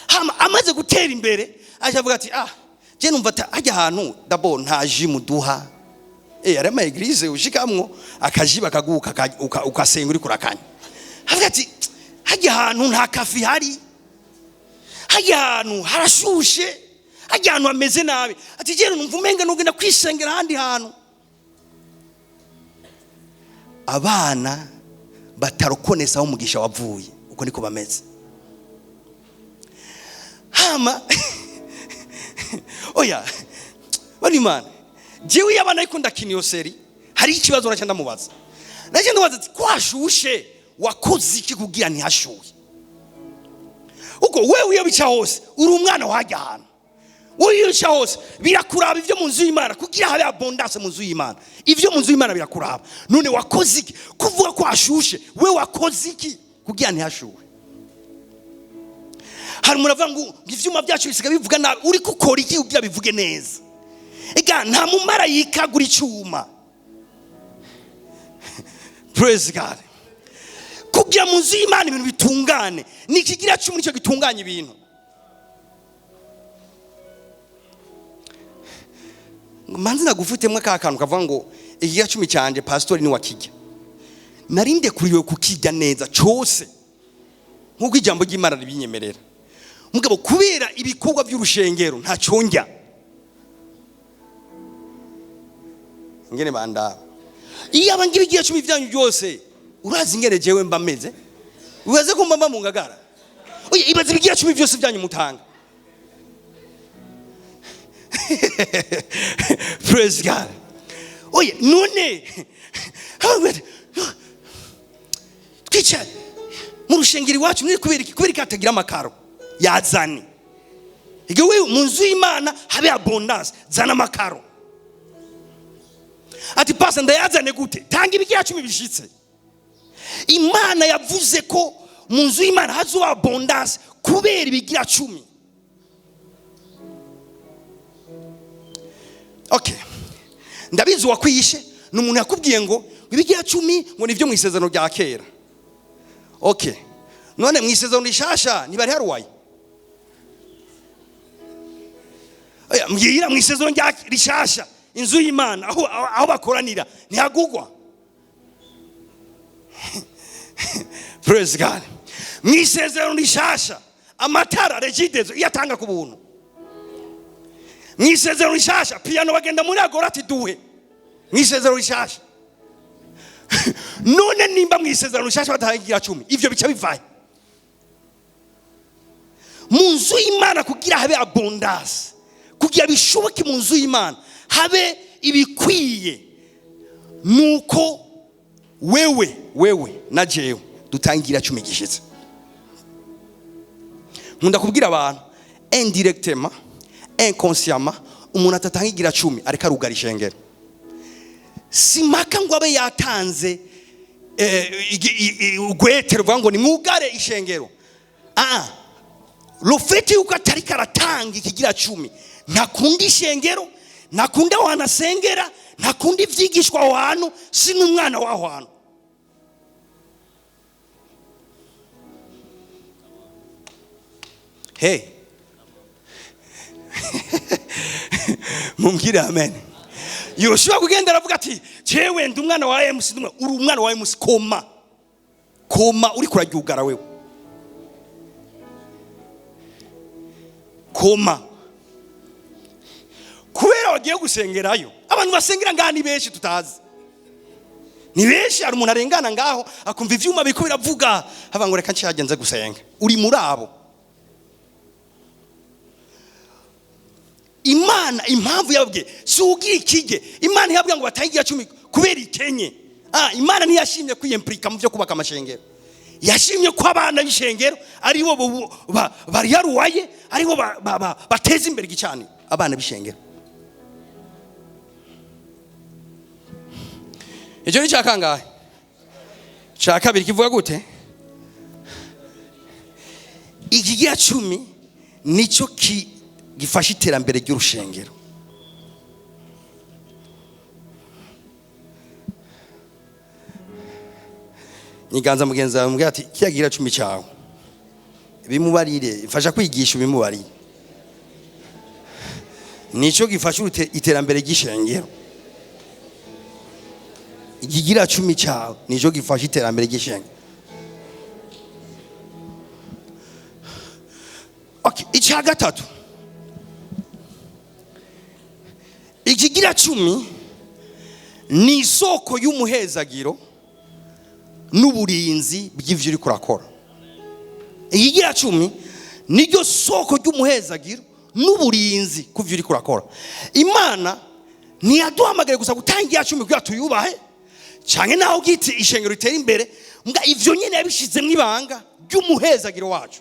Hama amaze gutera imbere aca avuga ati: "Ah, je numva hajya ahantu d'abord nta jus muduha." Ari ama église ushikamwo aka jus bakaguka, ukasenga uriko urakanya. Avuga ati: "Hajya ahantu nta café hari, hajya ahantu harashushe, hajya ahantu hameze nabi." Ati: "Je numva umenga nugenda kwisengera ahandi hantu." Abana batarokonesa aho umugisha wavuye, uko niko bameze. Hama oya, bari Imana, jewe iyo abana ariko ndakina iyo série, hari ikibazo naca ndamubaza. Naca ndamubaza ati: "Ko hashushe, wakoze iki kugira ntihashuhe?" Ubwo wewe iyo bica hose uri umwana wajya ahantu, wowe iyo bica hose birakuraba. Ibyo mu nzu y'Imana, kugira habe abondance mu nzu y'Imana, ibyo mu nzu y'Imana birakuraba. None wakoze iki kuvuga ko hashushe? We wakoze iki kugira ntihashuhe? Hari umuntu avuga ngo ivyuma byacu bisigaye bivuga nabi. Uri gukora iki kugira bivuge neza? Ega nta mumarayika agura icyuma. Praise God. Kugira mu nzu y'Imana ibintu bitungane, ni ikigira cumi, nicyo gitunganya ibintu. Manzi nagufutemo ka kantu kavuga ngo ikigira cumi cyanje pasitori ni wakijya. Narinde kuriwe kukijya neza cyose nk'uko ijambo ry'Imana ribinyemerera. Mugabo kubera ibikorwa by'urushengero ntacyo njya. Ingene bandaba iyo aba ngira igihe cumi byanyu byose, urazi ingene jewe mba meze? Ubaze ko mba mu ngagara. Oya, ibaze ibigira cumi byose byanyu mutanga. Praise God. Oya, none twicara mu rushengero iwacu ni kubera iki? Kubera iki hatagira amakaro? Yazane. Igihe wewe mu nzu y'Imana habe abondance, zana amakaro. Ati: "Pasa, ndayazane gute?" Tanga ibigira cumi bishitse. Imana yavuze ko mu nzu y'Imana hazoba abondance kubera ibigira cumi. Okay, ndabizi uwakwishe ni umuntu yakubwiye ngo ibigira cumi ngo nivyo mu isezerano rya kera. Okay, none mu isezerano rishasha ntibari haruwaye? Oya, mbwira, mu isezerano rya rishasha inzu y'Imana aho bakoranira ntihagugwa? Praise God. Mu isezerano rishasha amatara Regideso iyo atanga ku buntu. Mu isezerano rishasha piano bagenda muri agora ati duhe. Mu isezerano rishasha. None nimba mu isezerano rishasha batagira cumi, ivyo bica bivaye mu nzu y'Imana kugira habe abondance, kugira bishoboke mu nzu y'Imana habe ibikwiye, nuko wewe na jewe dutangira cumi gishitse. Nkunda kubwira abantu indirectement, inconsciemment, umuntu atatangira cumi ariko arugara ishengero. Simaka ngo abe yatanze ugwete ruvuga ngo nimwugare ishengero. Rufeti yuko atari karatanga ikigira cumi, ntakunda ishengero, ntakunda aho hantu asengera, ntakunda ivyigishwa aho hantu, si n'umwana w'aho hantu. Hey. Mumbwire amen. Yoshua kugenda aravuga ati jewe ndi umwana wa MC, ndi uri umwana wa MC, koma koma uri kuraryugara wewe, koma kubera wagiye gusengerayo. Abantu basengera ngaha ni benshi tutazi, ni benshi. Hari umuntu arengana ngaho akumva ivyuma biriko biravuga, hava ngo reka nshaje gusenga. Uri muri abo. Imana impamvu yababwiye si ugira ikige, Imana yababwiye ngo batange cumi kubera ikenye. Imana ntiyashimye kwiyemplika mu byo kubaka amashengero, yashimye ko abana b'ishengero aribo bariyaruwaye, aribo bateza imbere igicaniro, abana b'ishengero. Icyo ni cya kangahe? Cya kabiri kivuga gute? Ikigira cumi nicyo gifasha iterambere ry'urushengero. Nyiganza mugenzi wawe mubwira ati kiya kigira cumi cyawe bimubarire, mfasha kwigisha bimubarire, nicyo gifasha iterambere ry'ishengero. Ikigira cumi cyawe nicyo gifasha iterambere ry'ishengero. Okay, icya gatatu, ikigira cumi ni isoko y'umuhezagiro n'uburinzi bw'ivyo uriko urakora. Ikigira cumi niryo soko ry'umuhezagiro n'uburinzi ku vyo uriko urakora. Imana ntiyaduhamagaye gusa gutangira cumi kugira tuyubahe, canke naho ugiti ishengero ritera imbere, mbwa ivyo nyene yabishizemwo ibanga ry'umuhezagiro wacu.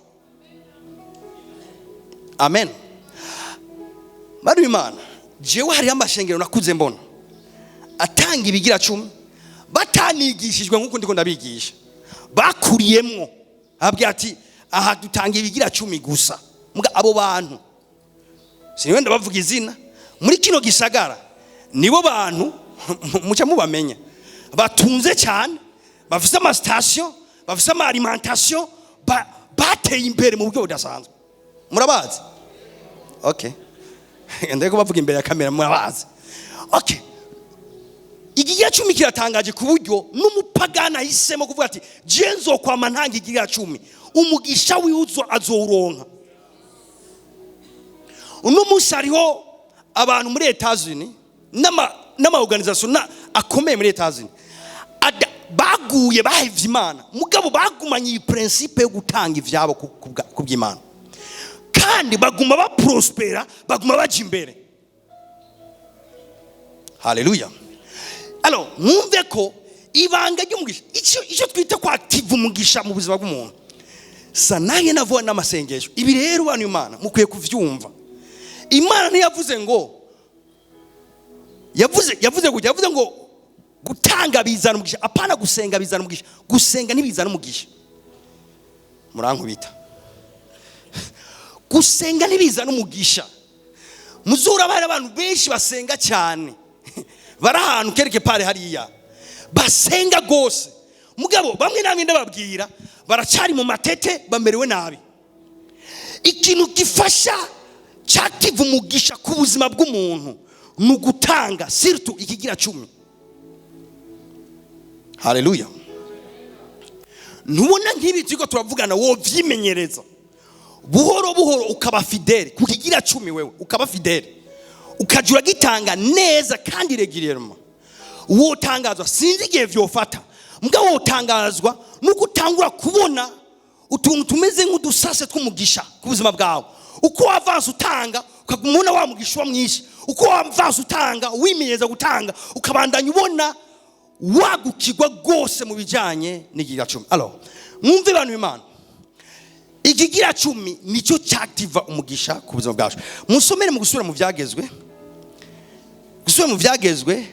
Amen. Bari Imana, jewe hariho amashengero nakuze mbona atanga ibigira cumi batanigishijwe nkuko ndiko ndabigisha, bakuriyemwo ababwira ati aha dutanga ibigira cumi gusa. Mbwa abo bantu siniwe ndabavuga izina muri kino gisagara, nibo bantu muca mubamenya batunze cyane, bafise ama station, bafise ama alimentation, bateye imbere mu buryo budasanzwe. Murabazi? Okay. Ndeko bavuga imbere ya kamera, murabazi. Okay. Ikigira cumi kiratangaje ku buryo n'umupagani ahisemo kuvuga ati je nzokwama ntanga ikigira cumi, umugisha wiwe azowuronka. Uno munsi hariho abantu muri Etats-Unis n'ama organisation akomeye muri Etats-Unis baguye bahevye Imana, mugabo bagumanye iyi principe yo gutanga ivyabo ku bw'Imana, kandi baguma baprospera, baguma baja imbere. Haleluya. Alors mwumve ko ibanga ry'umugisha, icyo twita ko active umugisha mu buzima bw'umuntu, sananye navuga n'amasengesho. Ibi rero bantu Imana mukwiye kuvyumva. Imana ntiyavuze ngo, yavuze, yavuze gutya, yavuze ngo Gutanga bizana umugisha, apana gusenga bizana umugisha. Gusenga ntibizana umugisha. Murankubita. Gusenga ntibizana umugisha. Muzura bari abantu benshi basenga cyane, bari ahantu quelque part hariya basenga rwose, mugabo bamwe namwe ndababwira baracari mu matete, bamerewe nabi. Ikintu gifasha cyakiva umugisha ku buzima bw'umuntu ni ugutanga, surtout ikigira cumi. Haleluya! Ntubona nk'ibi turiko turavugana, wovyimenyereza buhoro buhoro, ukaba fidèle ku kigira cumi, wewe ukaba fidèle, ukajya uragitanga neza kandi régulièrement, wotangazwa. Sinzi igihe vyofata, mbwa wotangazwa nuko utangura kubona utuntu tumeze nk'udusase tw'umugisha ku buzima bwawe. Uko wavanse utanga, ukaguma ubona wa mugisha uba mwinshi. Uko wavanse utanga, wimenyereza gutanga, ukabandanya ubona wagukirwa rwose mu bijyanye n'ikigira cumi. Alors mwumve, bantu b'Imana, ikigira cumi nicyo cyakitiva umugisha ku buzima bwacu. Musomere mu Gusubira mu Byagezwe, Gusubira mu Byagezwe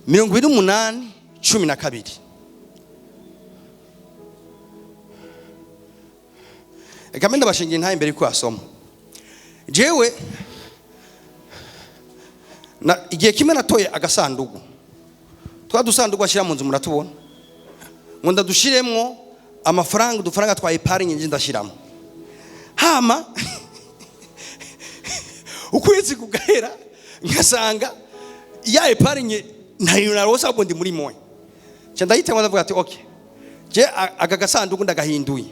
28:12. Reka mbe ndabashingira intahe imbere yuko wasoma. Jewe na igihe kimwe natoye agasandugu, twa dusandugu bashyira mu nzu, muratubona, ngo ndadushiremwo amafaranga, udufaranga twa épargne, nje ndashiramo. Hama ukwezi kugahera, ngasanga ya épargne ntayo narose, ahubwo ndi muri moya. Nca ndahitamo, ndavuga ati: "Okay, je aka gasanduku ndagahinduye,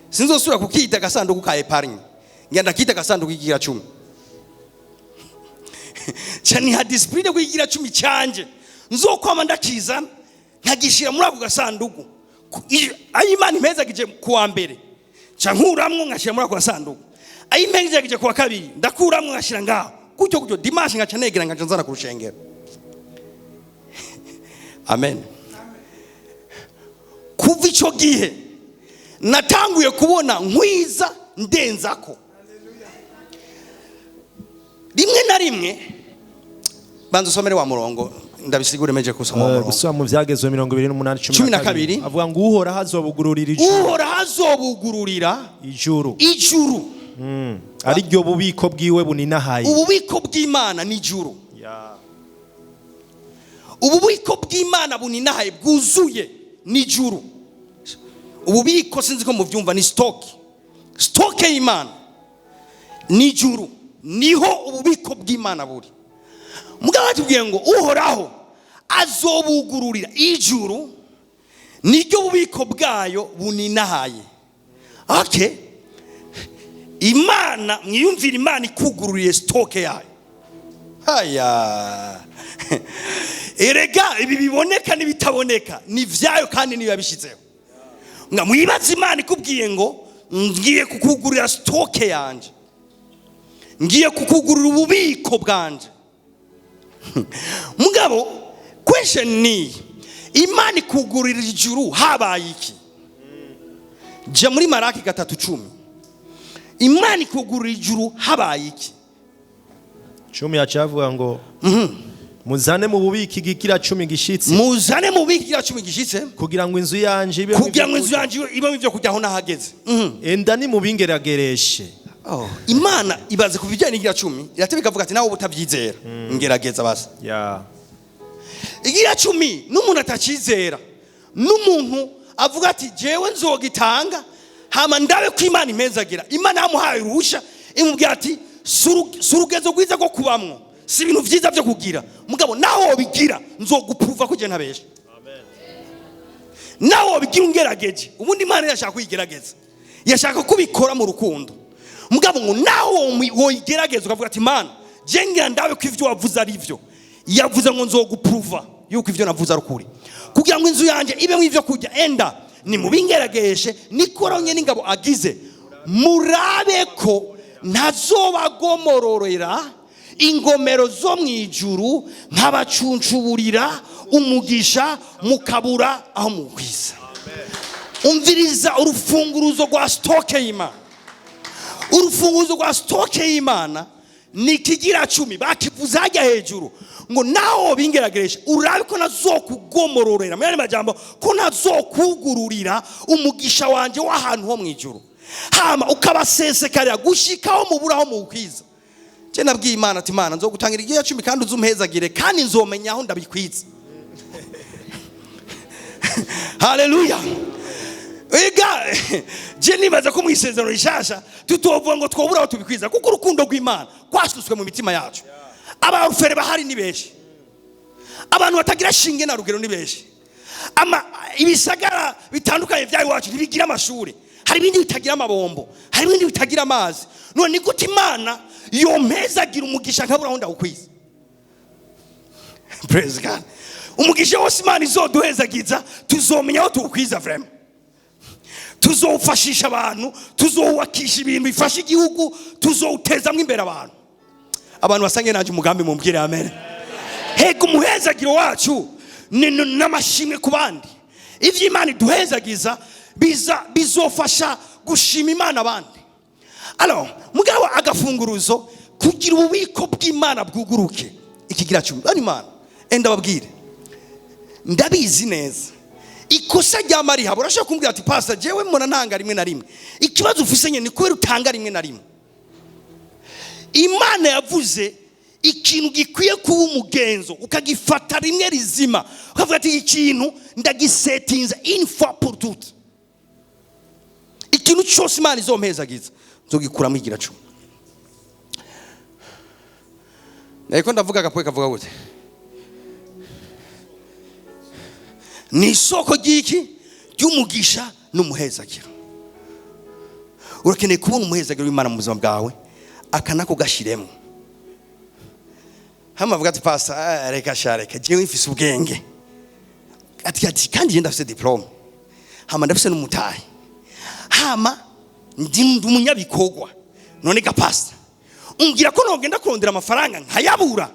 sinzosubira kukita agasanduku ka épargne, ngira ndakita agasanduku k'ikigira cumi." Ca niha discipline ko ikigira cumi canje nzokwama ndakizana, nkagishira muri ako gasanduku. Ayo Imana impezagije kuwa mbere, nca nkuramwo nkashyira muri ako gasanduku. Ayo impezagije kuwa kabiri, ndakuramwo nkashyira ngaho, gutyo gutyo. Dimanche nkaca negera, nkaca nzana ku rushengero. Amen. Kuva icyo gihe natanguye kubona nkwiza ndenzako rimwe na rimwe. Banza usomere wa murongo, ndabisigure meje kusoma wa murongo. Gusubira mu Byagezwe 28 12. Avuga ngo: "Uhoraho azobugururira ijuru." Uhoraho azobugururira Ijuru. Ijuru. Ari ryo bubiko bwiwe buninahaye. Ububiko bw'Imana ni ijuru. Ububiko bw'Imana buninahaye, bwuzuye, ni ijuru. Ububiko, sinzi ko mubyumva, ni stock. Stock y'Imana ni ijuru, niho ububiko bw'Imana buri. Mugabo batubwiye ngo Uhoraho azobugururira ijuru, niryo bubiko bwayo buninahaye. Okay, Imana, mwiyumvire Imana ikugururiye stock yayo. Haya, erega ibi biboneka n'ibitaboneka ni vyayo, kandi niyo yabishyizeho. Nga mwibaze Imana ikubwiye ngo: "Ngiye kukugurira stock yanje, ngiye kukugurira ububiko bwanje." Mugabo question ni: Imana ikugurira ijuru, habaye iki? Jya muri Maraki 3:10. Imana ikugurira ijuru, habaye iki? 10 yacavuga ngo: "Muzane mu bubiko igigira cumi gishitse." Muzane mu bubiko ikigira cumi gishitse. "Kugira ngo inzu yanje ibe Kugira ngo inzu yanje ibemo ibyo kurya. Aho nahageze. Enda nimubingeragereshe." Oh. Imana ibaze ku bijyanye n'igira cumi, irateba ikavuga ati: "Nawe uba utabyizera, ngerageza basa." Igira cumi, n'umuntu atakizera, n'umuntu avuga ati: "Jewe nzogitanga hama ndabe ko Imana impezagira." Imana yamuhaye uruhusha, imubwira ati: "Si urugezo rwiza rwo kubamwo, si ibintu byiza byo kugira, mugabo nawe wobigira nzogupuva ko ntabesha. Nawe wobigira ungerageje." Ubundi Imana irashaka kuyigerageza, yashaka kubikora mu rukundo, mugabo ngo nawe woyigerageza ukavuga ati: "Mana, je ngira ndabe ko ivyo wavuze ari byo." Yavuze ngo: "Nzogupuruva yuko ivyo navuze ari ukuri, kugira ngo inzu yanjye ibemo ivyo kurya. Enda nimubingerageshe, nikoronye n'ingabo agize, murabe ko ntazobagomororera ingomero zo mu ijuru, nkabacuncuburira umugisha mukabura aho mugwiza." Umviriza, urufunguruzo rwa stock y'Imana, urufunguruzo rwa stock y'Imana. Ni ikigira cumi bakivuze hajya hejuru ngo naho bingerageresha urabe ko nazokugomororera, mu yandi majambo ko nazokugururira umugisha wanje w'ahantu ho mu ijuru, hama ukabasesekarira gushikaho muburaho muwukwiza. Je nabwiye Imana ati: "Imana, nzogutangira igihe cumi kandi uzumpezagire, kandi nzomenya aho ndabikwiza." Haleluya! Ega je nibaza ko mu isezerano rishasha tutovuga ngo twobura aho tubikwiza, kuko urukundo rw'Imana kwasutswe mu mitima yacu. Abarufere bahari ni benshi, abantu batagira shinge na rugero ni benshi. Ama ibisagara bitandukanye bya iwacu ntibigira amashuri, hari ibindi bitagira amabombo, hari ibindi bitagira amazi. None ni gute Imana yompezagira umugisha nkabura aho ndawukwiza? Praise God! Umugisha wose Imana izoduhezagiza tuzomenya aho tuwukwiza. Vraiment, tuzowufashisha abantu, tuzowubakisha ibintu bifasha igihugu, tuzowutezamwo imbere abantu. Abantu basange nanjye umugambi, mumbwire amen. Hega umuhezagiro wacu ni n'amashimwe ku bandi. Ivyo Imana iduhezagiza biza bizofasha gushima Imana abandi. Alors, mugabo agafunguruzo kugira ububiko bw'Imana bwuguruke, ikigira cumi. Bani Imana, enda babwire, ndabizi neza ikosa rya Mariya. Urashobora kumbwira ati: "Pastor, jewe mbona ntanga rimwe na rimwe." Ikibazo ufise nyine ni kubera utanga rimwe na rimwe. Imana yavuze ikintu gikwiye kuba umugenzo, ukagifata rimwe rizima, ukavuga ati: "Ikintu ndagisetinza une fois pour toutes. Ikintu cyose Imana izompezagiza nzogikuramo igira cumi." Ariko ndavuga agapwe kavuga gute? Ni isoko ry'iki? Ry'umugisha n'umuhezagiro. Urakeneye kubona umuhezagiro w'Imana mu buzima bwawe, aka nako gashiremo. Hama avuga ati: "Pastor, reka sha, reka, jewe mfise ubwenge." Ati: "Kandi je ndafise diplôme, hama ndafise n'umutahe, hama ndi umunyabikorwa. None ga pastor, umbwira ko nogenda kurondera amafaranga nkayabura?"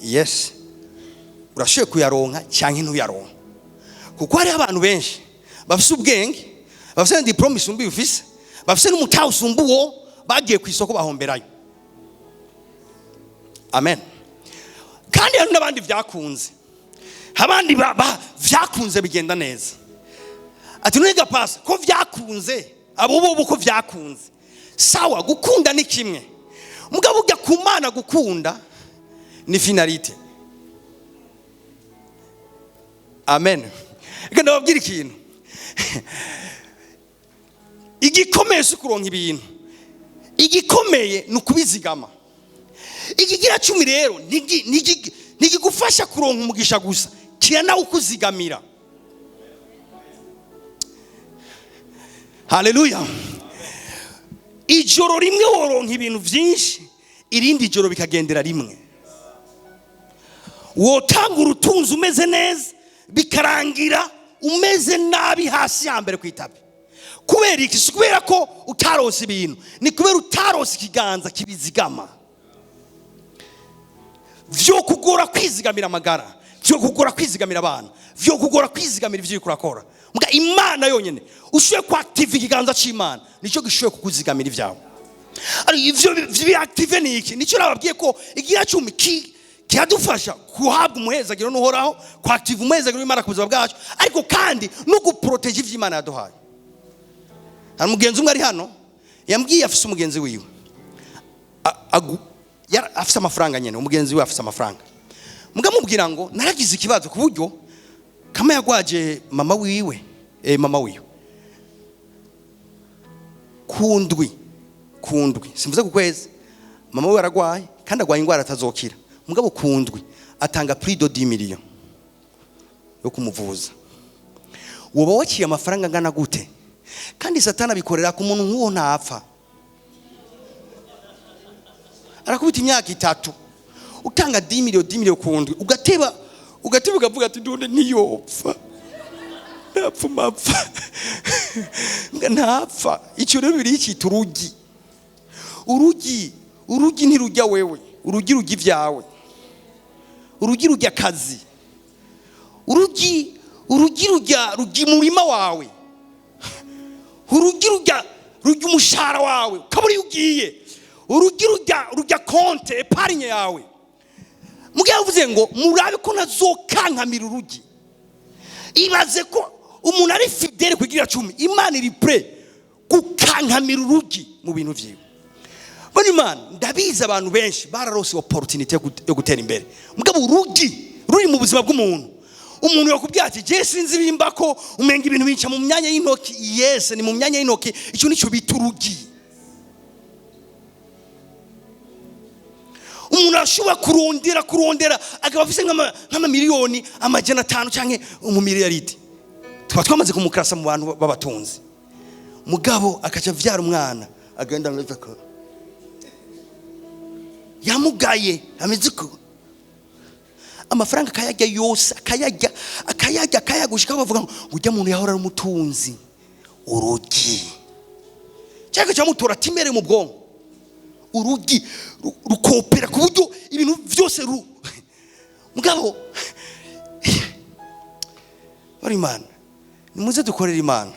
Yes, urashoboye kuyaronka cyangwa ntuyaronka, kuko hariho abantu benshi bafise ubwenge, bafise na diplôme isumba iyo ufise, bafise n'umutahe usumba uwo, bagiye ku isoko bahomberayo. Amen. Kandi hari n'abandi vyakunze, abandi vyakunze bigenda neza. Ati: "None ga pastor, ko vyakunze abo bobo, ko vyakunze?" Sawa, gukunda ni kimwe, mugabo ujya ku Mana gukunda ni finalité. Amen. Reka ndababwira ikintu igikomeye: si ukuronka ibintu, igikomeye ni ukubizigama. Ikigira cumi rero ntigigufasha kuronka umugisha gusa, kiranawukuzigamira. Haleluya! Ijoro rimwe woronka ibintu byinshi, irindi joro bikagendera rimwe. Wotanga urutunzi umeze neza, bikarangira umeze nabi hasi ya mbere ku itapi. Kubera iki? Si kubera ko utarose ibintu, ni kubera utarose ikiganza kibizigama. Vyo kugora kwizigamira amagara, vyo kugora kwizigamira abana, vyo kugora kwizigamira ivyo uriko urakora. Muga Imana yonyene ushoboye kwakitiva ikiganza c'Imana, nicyo gishoboye kukuzigamira ibyawe. Ariko ivyo biactive ni iki? Nicyo nababwiye ko igira cumi kiradufasha guhabwa umuhezagiro n'Uhoraho, kwakitiva umuhezagiro w'Imana ku buzima bwacu, ariko kandi no guproteja ivyo Imana yaduhaye. Hari umugenzi umwe ari hano yambwiye afise umugenzi wiwe afise amafaranga nyene. Umugenzi we afise amafaranga, mugamubwira ngo: "Naragize ikibazo ku buryo kama yagwaje mama wiwe, mama wiwe kundwi kundwi, simvuze ku kwezi. Mama wiwe aragwaye kandi agwaye ingwara atazokira, mugabo kundwi atanga plus de 10 millions yo kumuvuza." Woba waciye amafaranga angana gute? Kandi Satani abikorera ku muntu nk'uwo, ntapfa, arakubita imyaka 3 utanga 10 millions, 10 millions kundwi, ugateba ugateba, ukavuga ati: "None ntiyopfa, ntapfa mapfa." Mbwa ntapfa. Icyo rero biri cyita urugi. Urugi, urugi ntirujya wewe, urugi rujya ibyawe, urugi rujya akazi, urugi, urugi rujya umurima wawe, urugi rujya umushahara wawe, ukabura iyo ugiye. Urugi rujya compte épargne yawe. Mugabo yavuze ngo murabe ko ntazokankamira urugi. Ibaze ko umuntu ari fidèle kugira 10, Imana iri prêt gukankamira urugi mu bintu vyiwe. Bano Imana, ndabizi, abantu benshi bararose opportunité yo gutera imbere, mugabo urugi ruri mu buzima bw'umuntu. Umuntu yakubwira ati: "Je sinzi bimba ko umenga ibintu bica mu myanya y'intoki." Yes, ni mu myanya y'intoki. Icyo nicyo bita urugi. Umuntu ashobora kurondera akaba afise nk'amamiliyoni 500 canke umumiliyaridi, tuba twamaze kumukarasa mu bantu b'abatunzi, mugabo akaca avyara umwana agenda ameze ko yamugaye, ameze ko amafaranga akayarya yose, akayarya, akayarya, akayarya, gushika bavuga ngo ujya muntu yahora ari umutunzi. Urugi cyangwa cyamutora timere mu bwonko. Urugi rukopera ku buryo ibintu byose mugabo bari. Imana, nimuze dukorere Imana,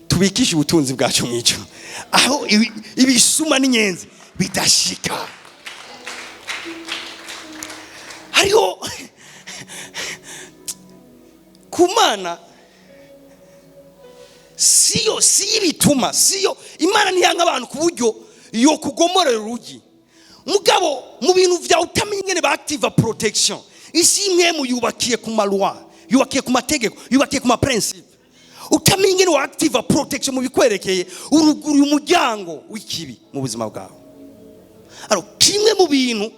tubikishe ubutunzi bwacu mwico aho ibisuma n'inyenzi bidashika. Hariho ku Mana siyo ibituma, siyo Imana ntiyanga abantu ku buryo yo kugomorera urugi. Mugabo mu bintu vyawe utamenya ingene baactiva protection. Isi imwe mu yubakiye ku ma lois, yubakiye ku mategeko, yubakiye ku ma principe. Utamenya ingene waactiva protection mu bikwerekeye, uruguruye umuryango w'ikibi mu buzima bwawe. Alors, kimwe mu bintu,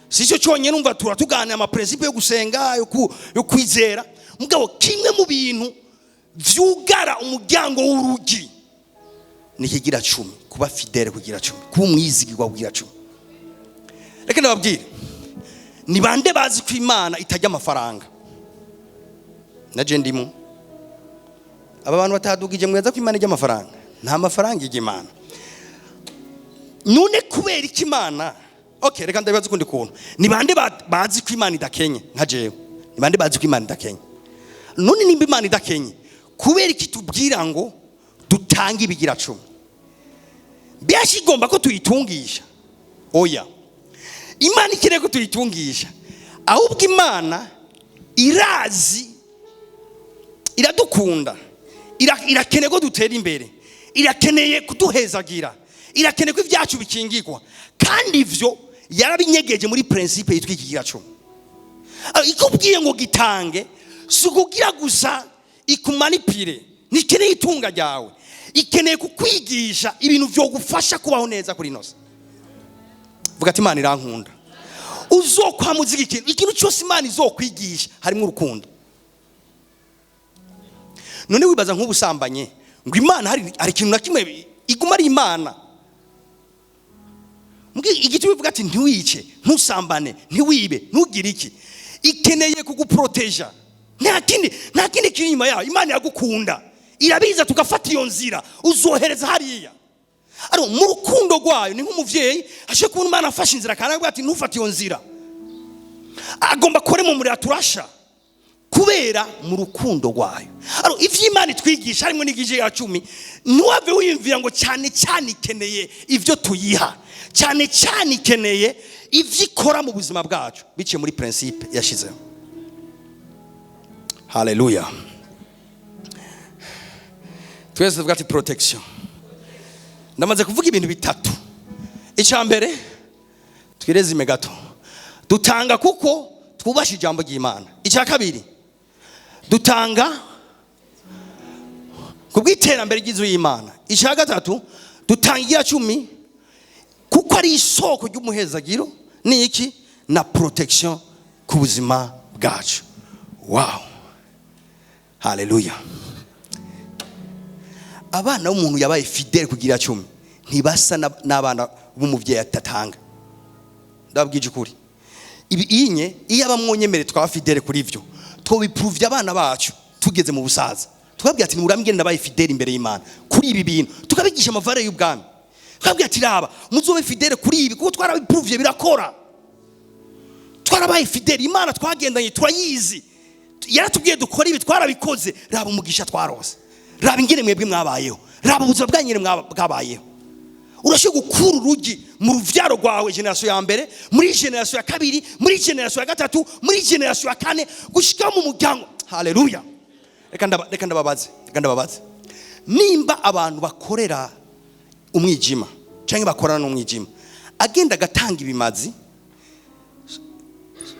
si cyo cyonyine, umva, turatuganira ama principe yo gusenga, yo kwizera, mugabo kimwe mu bintu vyugara umuryango w'urugi ni ikigira 10, kuba fidèle kugira 10, kuba umwizigirwa kugira 10. Reka ndababwire, ni bande bazi ko Imana itajya amafaranga? Naje ndimo. Aba bantu batadugije, mweza ko Imana ijya amafaranga? Nta mafaranga ijya Imana. None kubera iki Imana? Okay, reka ndabibaza ukundi kuntu. Ni bande bazi ko Imana idakenye nka jewe? Ni bande bazi ko Imana idakenye? None nimba Imana idakenye, kubera iki tubwira ngo dutange ibigira 10? Mbese igomba ko tuyitungisha? Oya, Imana ikeneye ko tuyitungisha. Ahubwo Imana irazi, iradukunda, irakeneye ko dutera imbere, irakeneye kuduhezagira, irakeneye ko ibyacu bikingirwa, kandi ivyo yarabinyegeje muri principe yitwa ikigira 10. Ikubwiye ngo gitange, si ukugira gusa ikumanipire. Ntikeneye itunga ryawe, ikeneye kukwigisha ibintu vyogufasha kubaho neza kuri ino si. Vuga ati: "Imana irankunda." Uzokwamuza ikintu cyose Imana izokwigisha harimo urukundo. None wibaza nk'ubusambanye ngo Imana hari ikintu na kimwe iguma ari Imana? Igiti bivuga ati: "Ntiwice, ntusambane, ntiwibe, ntugire iki." Ikeneye kuguproteja, nta kindi kiri inyuma yayo. Imana iragukunda, irabiza tugafata iyo nzira uzohereza hariya. Ariko mu rukundo rwayo, ni nk'umuvyeyi ashe kubona umwana afashe inzira kandi aravuga ati: "Ntufate iyo nzira." Agomba kore mu muriro turasha kubera mu rukundo rwayo. Ariko ivyo Imana itwigisha harimo n'igice ya 10, ntiwave wiyumvira ngo cyane cyane ikeneye ivyo tuyiha, cyane cyane ikeneye ivyo ikora mu buzima bwacu biciye muri principe yashizeho. Haleluya! Twese tuvuga ati: "Protection." Ndamaze kuvuga ibintu bitatu. Icya mbere, twirezime gato, dutanga kuko twubasha ijambo ry'Imana. Icya kabiri, dutanga ku bw'iterambere ry'inzu y'Imana. Icya gatatu, dutanga igira 10 kuko ari isoko ry'umuhezagiro ni iki na protection ku buzima bwacu. Wow, haleluya! Abana b'umuntu yabaye fidèle kugira 10 ntibasa n'abana b'umubyeyi atatanga. Ndababwije ukuri, ibi inye iyo abamwonyemere twaba fidèle kuri ivyo, twobiprovye abana bacu tugeze mu busaza, tukabwira ati: "Nurambwire, ndabaye fidèle imbere y'Imana kuri ibi bintu." Tukabigisha ama valeurs y'ubwami, tukabwira ati: "Raba, muzobe fidèle kuri ibi kuko twarabiprovye, birakora. Twarabaye fidèle, Imana twagendanye turayizi, yaratubwiye dukora ibi, twarabikoze. Raba umugisha twarose, raba ingene mwebwe mwabayeho, raba ubuzima bwanyu ingene bwabayeho." Urashobora gukura urugi mu ruvyaro rwawe, génération ya mbere, muri génération ya kabiri, muri génération ya gatatu, muri génération ya kane, gushika mu muryango. Haleluya! Reka ndababaze nimba abantu bakorera umwijima cyangwa bakorana n'umwijima, agenda agatanga ibimazi.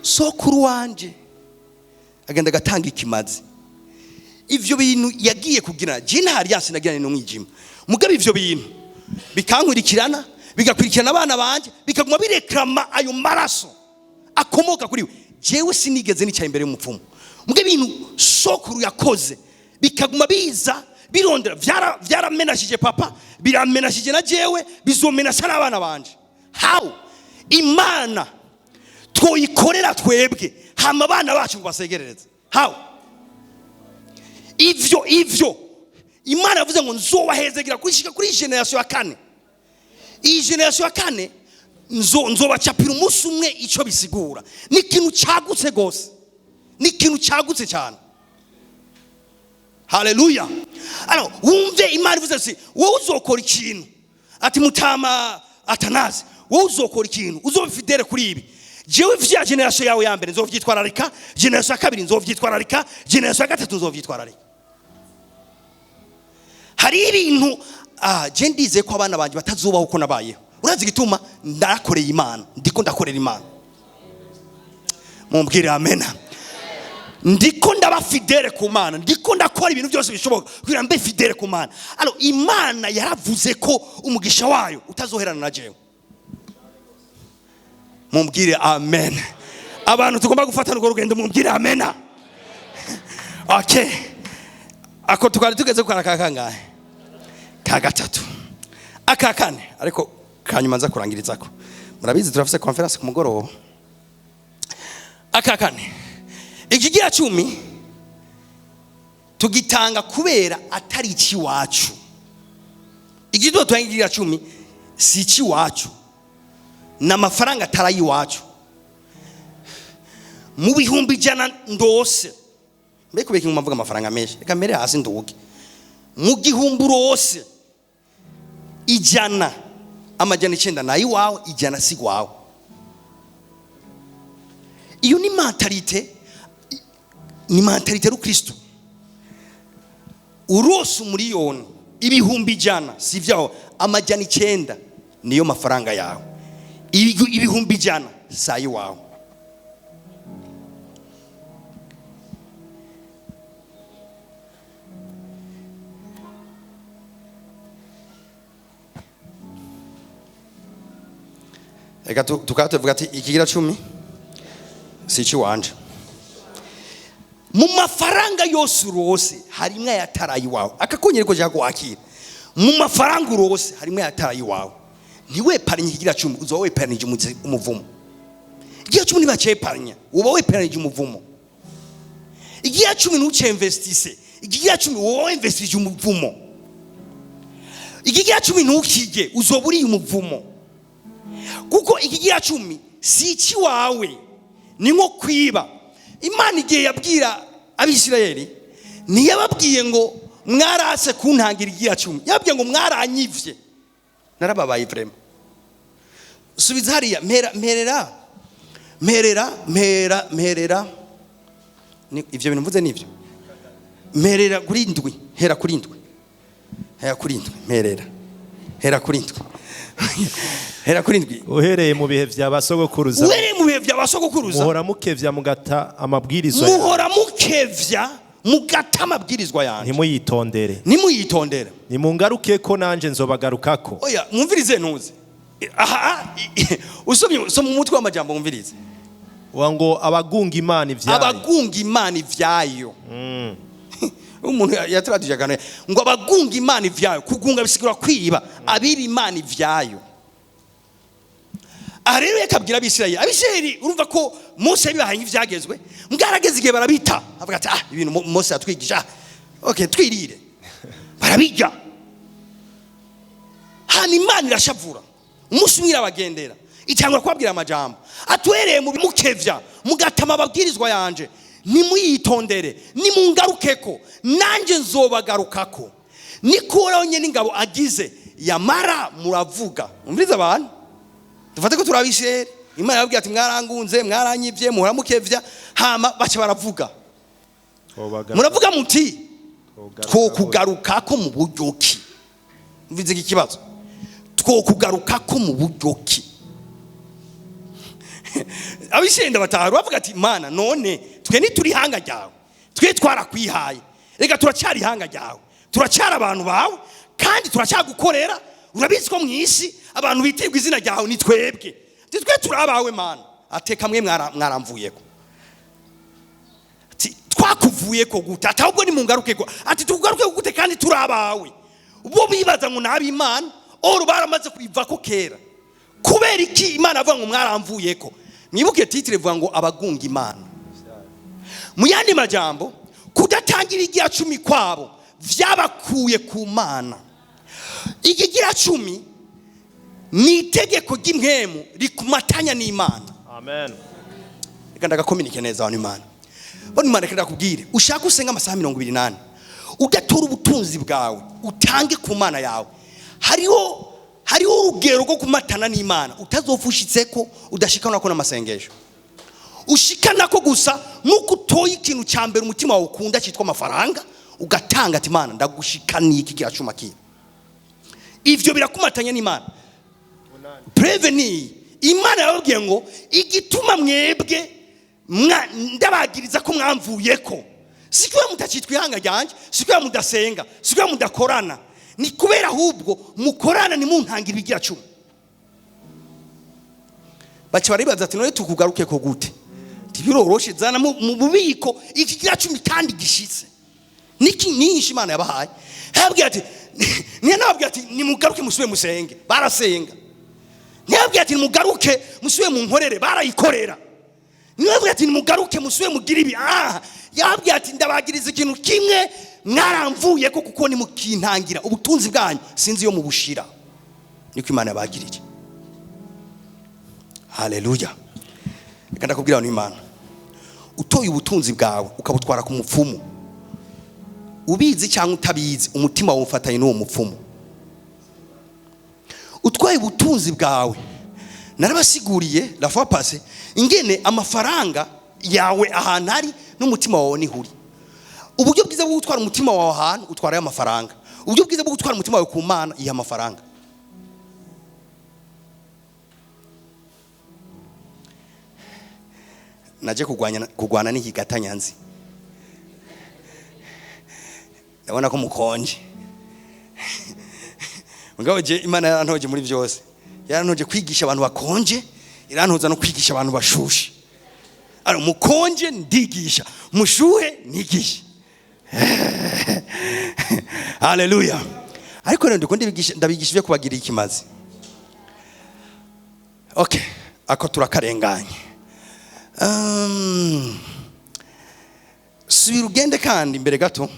Sokuru wanje agenda agatanga ikimazi, ivyo bintu yagiye kugira, je nta alliance nagiranye n'umwijima, mugabe ivyo bintu bikankurikirana, bigakurikirana abana banje, bikaguma birekrama ayo maraso akomoka kuri we. Jewe sinigeze nicaye imbere y'umupfumu, mugabe ibintu sokuru yakoze bikaguma biza birondera, vyaramenashije papa, biramenashije na jewe, bizomenasha n'abana banje. How Imana twoyikorera twebwe, hama abana bacu ngo basegerereze? How? Ivyo Imana yavuze ngo nzobahezegera gushika kuri génération ya kane. Iyi génération ya kane nzobacapira umunsi umwe icyo bisigura. Ni ikintu cyagutse rwose, ni ikintu cyagutse cyane. Haleluya! Alors wumve, Imana ivuze ati: "Wowe uzokora ikintu," ati: "Mutama Atanazi, wowe uzokora ikintu, uzoba fidèle kuri ibi. Jewe vya génération yawe ya mbere nzovyitwararika, génération ya kabiri nzovyitwararika, génération ya gatatu nzovyitwararika." Hari ibintu je ndizeye ko abana banje batazubaho uko nabayeho. Urazi igituma? Ndakoreye Imana, ndiko ndakorera Imana. Mumbwire amena. Ndiko ndaba fidèle ku Mana, ndiko ndakora ibintu byose bishoboka kugira mbe fidèle ku Mana. Alors Imana yaravuze ko umugisha wayo utazoherana na jewe. Mumbwire amen. Abantu tugomba gufatana urwo rugendo, mumbwire amena. Okay, ako twari tugeze ku ka kangahe? Ka gatatu. Aka kane, ariko kanyuma nza kurangirizako, murabizi turafise conférence ku mugoroba. Aka kane: ikigira cumi tugitanga kubera atari icy'iwacu. Igituma tutanga ikigira cumi, si icy'iwacu, ni amafaranga atari ay'iwacu. Mu 100,000 ndose, mbe kubera iki mvuga amafaranga menshi? Reka mbere hasi nduge. Mu gihumbi urose, 100, 900 ni ay'iwawe, 100 si iwawe. Iyo ni mentalité, ni mentalité y'Ukristo. Urose 1,000,000, 100,000 si ibyawe, 900 niyo mafaranga yawe, 100,000 si ay'iwawe. Reka tukaba tuvuga ati ikigira cumi si icy'iwanje. Mu mafaranga yose urose harimwo ayataraye iwawe. Akakonyere ko nshaka kwakira: mu mafaranga urose harimwo ayataraye iwawe. Ntiweparanye ikigira cumi, uzoba weparanije umuvumo. Ikigira cumi ntibaceparanya, uba weparanije umuvumo. Ikigira cumi ntucemvestise, ikigira cumi uba wemvestije umuvumo. Ikigira cumi ntukirye, uzoba uriye umuvumo, kuko ikigira cumi si icy'iwawe, ni nko kwiba. Imana igihe yabwira Abisirayeli, ntiyababwiye ngo mwarase kuntangira ikigira cumi, yababwiye ngo mwaranyivye. Narababaye vraiment. Subiza hariya, mpera, mperera, mperera, mpera, mperera. Ivyo bintu mvuze nivyo. Mperera kuri ndwi, hera kuri ndwi, hera kuri ndwi, mperera, hera kuri ndwi, hera kuri ndwi. Uhereye mu bihe vya basogokuruza, Uhereye mu bihe bya basogokuruza, muhora mukevya mugata amabwirizwa yanjye, muhora mukevya mugata amabwirizwa yanjye, ntimuyitondere. Nimuyitondere. Nimungaruke ko nanje nzobagarukako. Oya, mwumvirize, ntuze aha, usomye, soma umutwe w'amajambo, wumvirize. Wa ngo abagunga Imana ivyayo. Abagunga Imana ivyayo. Umuntu yaturaduje akantu ngo abagunga Imana ivyayo. Kugunga bisigura kwiba, abira Imana ivyayo. Aha rero yakabwira Abisirayeli. Abisirayeli, urumva ko Mose yabibahaye nk'ivyagezwe, mbwarageze igihe barabita, avuga ati: "Ah, ibintu Mose yatwigisha, ah, okay, twirire." Barabirya. Hano Imana irashavura. Umunsi umwe irabagendera, itangura kubabwira amajambo atuhereye mu mukevya mugatama ababwirizwa yanje, nimuyitondere, nimungarukeko nanjye nzobagarukako, niko Uhoraho nyene ingabo agize. Yamara muravuga. Umviriza abantu, dufate ko turi Abisirayeli. Imana yababwiye ati: "Mwarangunze, mwaranyivye, muhora mukevya." Hama baca baravuga. Muravuga muti: "Twokugarukako mu buryo ki?" Mvize iki kibazo: twokugarukako mu buryo ki? Abisirayeli batanu bavuga ati: "Mana, none twe ntituri ihanga ryawe? Twe twarakwihaye. Reka, turacyari ihanga ryawe, turacyari abantu bawe, kandi turacyagukorera. Urabizi ko mu isi abantu bitirwa izina ryawe ni twebwe. Ati: 'Twe turi abawe, Mana.'" Ateka mwe mwaramvuyeko. Ati: "Twakuvuye ko gute?" Ati: "Ahubwo nimungaruke ko." Ati: "Tugaruke gute kandi turi abawe?" Bo bibaza ngo nabi Imana, oro baramaze kuyivako kera. Kubera iki Imana avuga ngo mwaramvuyeko? Mwibuke titre ivuga ngo abagunga Imana. Mu yandi majambo, kudatangira igira cumi kwabo vyabakuye ku Mana. Ikigira cumi ni itegeko ry'impwemu rikumatanya n'Imana. Amen. Reka ndagakominike neza. Abantu Imana, bano Imana, reka ndakubwire: ushaka usenga amasaha 24, udatora ubutunzi bwawe utange ku Mana yawe, hariho urugero rwo kumatana n'Imana utazopfa ushitseko, udashikana ko n'amasengesho. Ushikana ko gusa nuko utoye ikintu cya mbere umutima wawe ukunda cyitwa amafaranga, ugatanga ati: "Imana, ndagushikaniye iki kiracuma kiri." Ivyo birakumatanya n'Imana. Preuve ni Imana yababwiye ngo: "Igituma mwebwe ndabagiriza ko mwamvuyeko, si kubera mutacitwa ihanga ryanjye, si kubera mudasenga, si kubera mudakorana, ni kubera ahubwo mukorana nimuntangira ibigira cumi." Baca baribaza ati: "None tukugaruke ko gute?" Ntibiroroshe: zana mu bubiko iki gira cumi kandi gishitse. Niki nishi Imana yabahaye? Yababwiye ati, niyo nababwiye ati: "Nimugaruke musubire musenge," barasenga. Ntiyababwiye ati: "Nimugaruke musubire mu nkorere," barayikorera. Ntiyababwiye ati: "Nimugaruke musubire mugire ibi." Yababwiye ati: "Ndabagiriza ikintu kimwe: mwaramvuye ko, kuko nimukintangira ubutunzi bwanyu, sinzi iyo mubushira." Niko Imana yabagiriye. Haleluya! Reka ndakubwira abantu, Imana, utoye ubutunzi bwawe ukabutwara ku mupfumu, ubizi cyangwa utabizi, umutima wawe ufatanye n'uwo mupfumu. Utwaye ubutunzi bwawe, narabasiguriye la fois passée ingene amafaranga yawe ahantu ari n'umutima wawe niho uri. Uburyo bwiza bwo gutwara umutima wawe ahantu, utwarayo amafaranga. Uburyo bwiza bwo gutwara umutima wawe ku Mana, iha amafaranga. Naje kurwana n'ikigatanyanzi. Ndabona ko mukonje. Mugabo je Imana yarantoje muri byose: yarantoje kwigisha abantu bakonje, irantoza no kwigisha abantu bashushe. Ari mukonje ndigisha, mushuhe nigisha. Haleluya! Ariko rero ndiko ndabigisha, ndabigisha ibyo kubagirira ikimazi. Okay, ako turakarenganye. Subira ugende kandi imbere gato.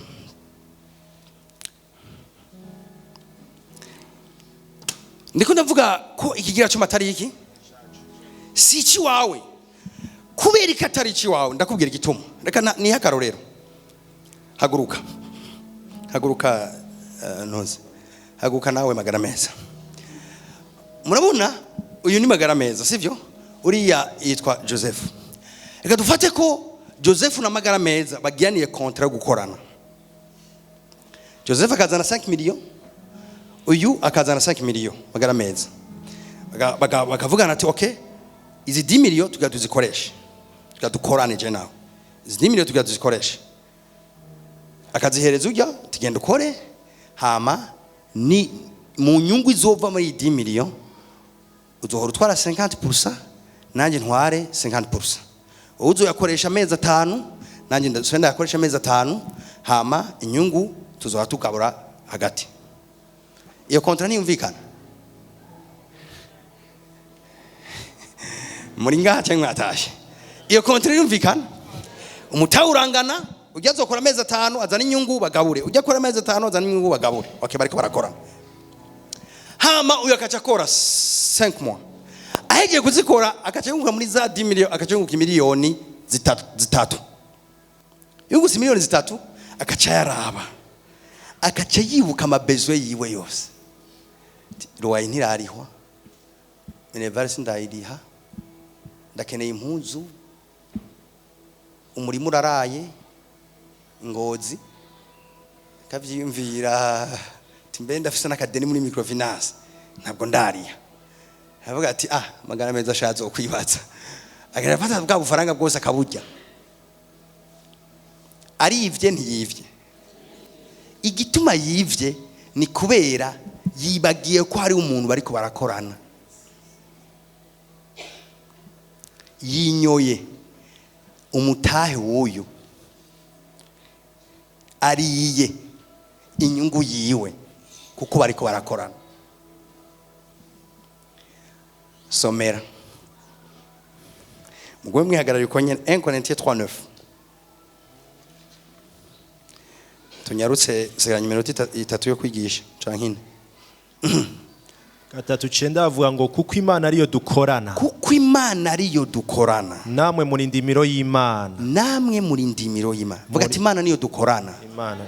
Ndiko ndavuga ko ikigira cumi atari iki, si ikiwawe. Kubera ko atari ikiwawe, ndakubwira igituma. Reka nihe akarorero. Haguruka, haguruka. Ntuzi, haguruka nawe, Magara Meza. Murabona uyu ni Magara Meza, sibyo? Uriya yitwa Joseph. Reka dufate ko Joseph na Magara Meza bagiraniye contrat yo gukorana. Joseph akazana 5 millions, uyu akazana 5 millions, Magara Meza. Bakavugana ati: "Okay, izi 10 millions tugira tuzikoreshe, tugira dukorane je nawe, izi 10 millions tugira tuzikoreshe." Akazihereza ujya, tugenda ukore, hama ni mu nyungu izova muri iyi 10 millions uzohora utwara 50%, nanjye ntware 50%. Wowe uzoyakoresha amezi 5, nanjye ndasubira ndayakoresha amezi 5, hama inyungu tuzohora tugabura hagati. Iyo contrat ntiyumvikana? Muri ngaha cyangwa mwatashe? Iyo contrat yumvikana? Umutahe urangana. Ujya azokora amezi 5, azana inyungu, bagabure. Ujya akora amezi 5, azana inyungu, bagabure. Okay, bariko barakora. Hama uyu akaca akora 5 mois, ahegiye kuzikora akaca yunguka muri za 10 millions, akaca yunguka miliyoni 3. Yungutse miliyoni 3, akaca yaraba, akaca yibuka ama besoins yiwe yose. Loyer ntirarihwa, minerval sindayiriha, ndakeneye impuzu, umurima uraraye Ngozi. Kavyiyumvira ati: "Mbe ndafise n'akadeni muri microfinance, ntabwo ndariha." Aravuga ati: "Ah, magana meza ashatse kwibaza." Agenda afata bwa bufaranga bwose akaburya. Arivye? Ntiyivye. Igituma yivye ni kubera yibagiye ko hari umuntu bariko barakorana. Yinyoye umutahe w'uyu, ariye inyungu yiwe kuko bariko barakorana. Somera, mugwe mwihagarariye uko nyene. 1 Corinthiens 3:9. Tunyarutse, sigaranye iminota 3 yo kwigisha canke 4. 3:9 avuga ngo: "Kuko Imana ariyo dukorana." Kuko Imana ariyo dukorana. Namwe muri ndimiro y'Imana. Namwe muri ndimiro y'Imana. Vuga ati: "Imana niyo dukorana." Imana.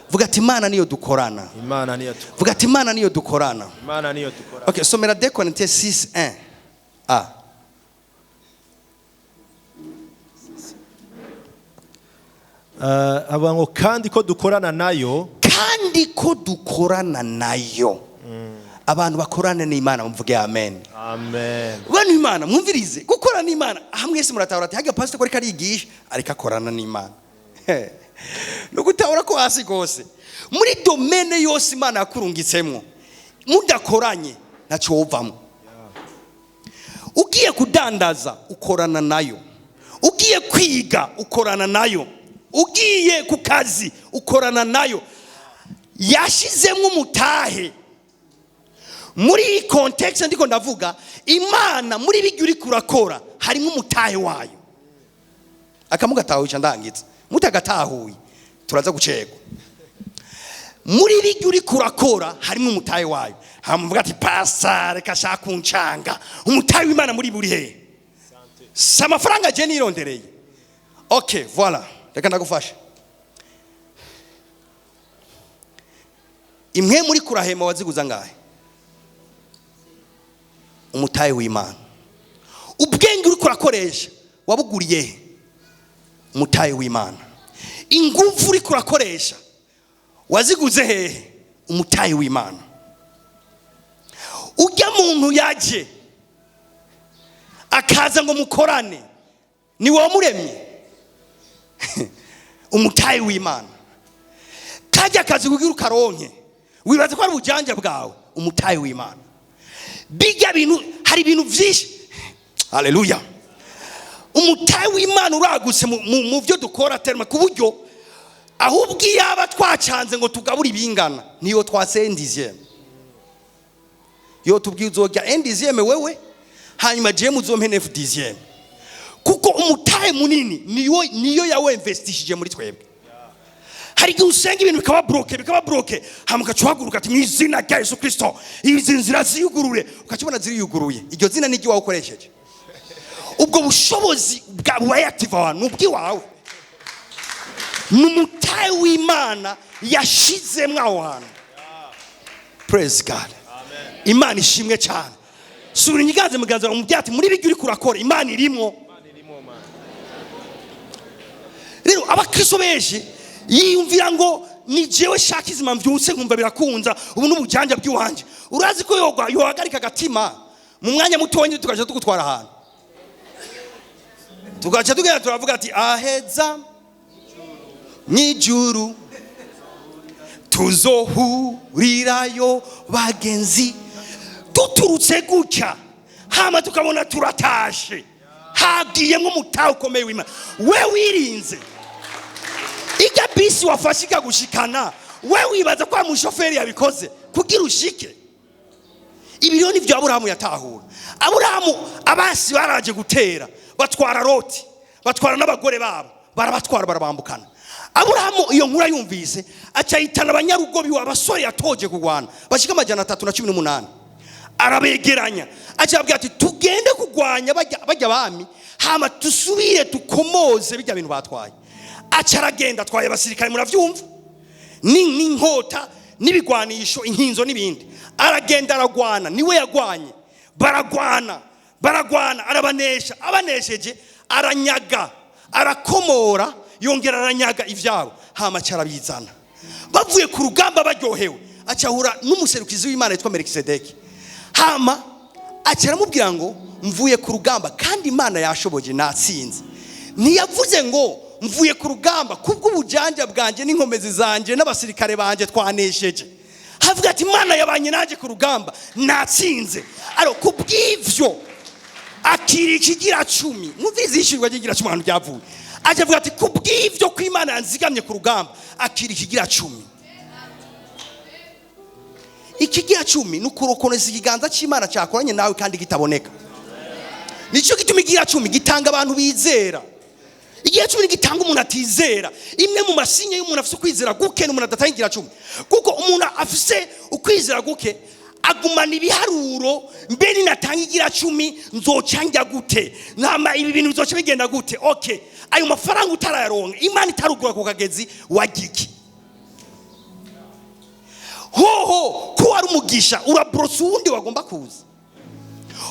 Vuga ati: "Imana niyo dukorana." Imana niyo dukorana. Vuga ati: "Imana niyo dukorana." Imana niyo dukorana. Okay, somera 2 Corinthiens 6:1 a. Avuga ngo: "Kandi ko dukorana nayo." Kandi ko dukorana nayo. Abantu bakorana n'Imana muvuge amen. Amen. Bano Imana, mwumvirize, gukorana n'Imana aha mwese muratahura ati: "Hajya pastor ko ariko arigisha, ariko akorana n'Imana." No gutahura ko hasi rwose muri domaine yose Imana yakurungitsemwo, mudakoranye ntacyo wovamo. Ugiye kudandaza, ukorana nayo. Ugiye kwiga, ukorana nayo. Ugiye ku kazi, ukorana nayo. Yashizemo umutahe. Muri iyi contexte ndiko ndavuga, Imana muri bijya uriko urakora harimo umutahe wayo. Akamugatahuye, ndangitse mutagatahuye, turaza gucegwa. Muri bijya uriko urakora harimo umutahe wayo. Hamuvuga ati: "Pasa, reka shaka kuncanga. Umutahe w'Imana muri buri hehe? Si amafaranga je nirondereye?" Okay, voilà, reka ndagufasha. Imwe muri kurahema waziguza ngahe? Umutahe w'Imana. Ubwenge uri kurakoresha wabuguriye he? Umutahe w'Imana. Ingufu uri kurakoresha waziguze hehe? Umutahe w'Imana. Ujya muntu yaje akaza ngo mukorane, ni wowe muremye? Umutahe w'Imana. Kajya akazi kugira ukaronke, wibaza ko ari ubujanja bwawe? Umutahe w'Imana. Bijya bintu, hari ibintu byinshi. Haleluya! Umutahe w'Imana uragutse mu byo dukora terima, ku buryo ahubwo iyaba twacanze ngo tugabure ibingana, niyo twase un dixième. Yo tubwiye uzorya un dixième wewe, hanyuma jewe muzompe neuf dixième, kuko umutahe munini niyo yawe investishije muri twebwe. Hari igihe usenga ibintu bikaba bloqué, bikaba bloqué, hama ugaca uhaguruka ati: "Mu izina rya Yesu Kristo, izi nzira ziyugurure." Ukakibona ziriyuguruye. Iryo zina ni iry'iwawe ukoresheje. Ubwo bushobozi bwa bubaye active ahantu ni ubw'iwawe, ni umutahe w'Imana yashizemwo aho hantu. Praise God! Imana ishimwe cyane. Subira inyiganze muganza, umubyeyi ati: "Muri bijya uriko urakora, Imana irimwo." Rero abakristo benshi yiyumvira ngo ni jewe shaka izima, mbyutse nkumva birakunza, ubu n'ubujanja bw'iwanje. Urazi ko yogwa yohagarika agatima mu mwanya muto wenyine, tugaca tugutwara ahantu, tugaca tugenda turavuga ati: "Aheza mw'ijuru tuzohurirayo bagenzi." Duturutse gutya, hama tukabona turatashe. Hagiyemo umutahe ukomeye w'Imana. We wirinze ijya bisi wafashe ikagushikana, we wibaza ko mushoferi yabikoze kugira ushike. Ibi rero nibyo Aburahamu yatahura. Aburahamu, abasi baraje gutera, batwara Loti, batwara n'abagore babo, barabatwara, barabambukana. Aburahamu iyo nkuru ayumvise, aca yitana abanyarugo biwe, abasore yatoje kurwana bashika 318, arabegeranya, aca ababwira ati: "Tugende kurwanya bajya bami, hama dusubire dukomoze bijya bintu batwaye." Aca aragenda atwaye abasirikare, muravyumva, n'inkota. N'ibigwanisho, inkinzo n'ibindi. Aragenda aragwana, niwe yagwanye. Baragwana, baragwana, arabanesha. Abanesheje aranyaga, arakomora, yongera aranyaga ivyabo, hama aca arabizana. Bavuye ku rugamba baryohewe, acahura n'umuserukizi w'Imana yitwa Melikisedeki. Hama aca aramubwira ngo mvuye ku rugamba kandi Imana yashoboje, natsinze. Ntiyavuze ngo mvuye ku rugamba kubw'ubujanja bwanjye n'inkomezi zanje n'abasirikare banje twanesheje. Havuga ati Imana yabanye nanjye ku rugamba, natsinze. Aro kubw'ivyo akira ikigira cumi. Mwumvirize ishyirwa ry'igira cumi ahantu ryavuye. Aca avuga ati kubw'ivyo ko Imana yanzigamye ku rugamba, akira ikigira cumi. Ikigira cumi ni ukurokoneza ikiganza cy'Imana cyakoranye nawe kandi kitaboneka. Nicyo gituma ikigira cumi gitanga abantu bizera. Igihe cumi gitanga umuntu atizera. Imwe mu ma signes y'umuntu afise ukwizera guke ni umuntu adatanga igira cumi, kuko umuntu afise ukwizera guke agumana ibiharuro: mbe ninatanga igira cumi nzoca njya gute? Nama ibi bintu bizoca bigenda gute? Okay, ayo mafaranga utarayaronka, Imana itarugura ku kagezi, wagiki hoho ko wari umugisha uraborosa uwundi wagomba kuza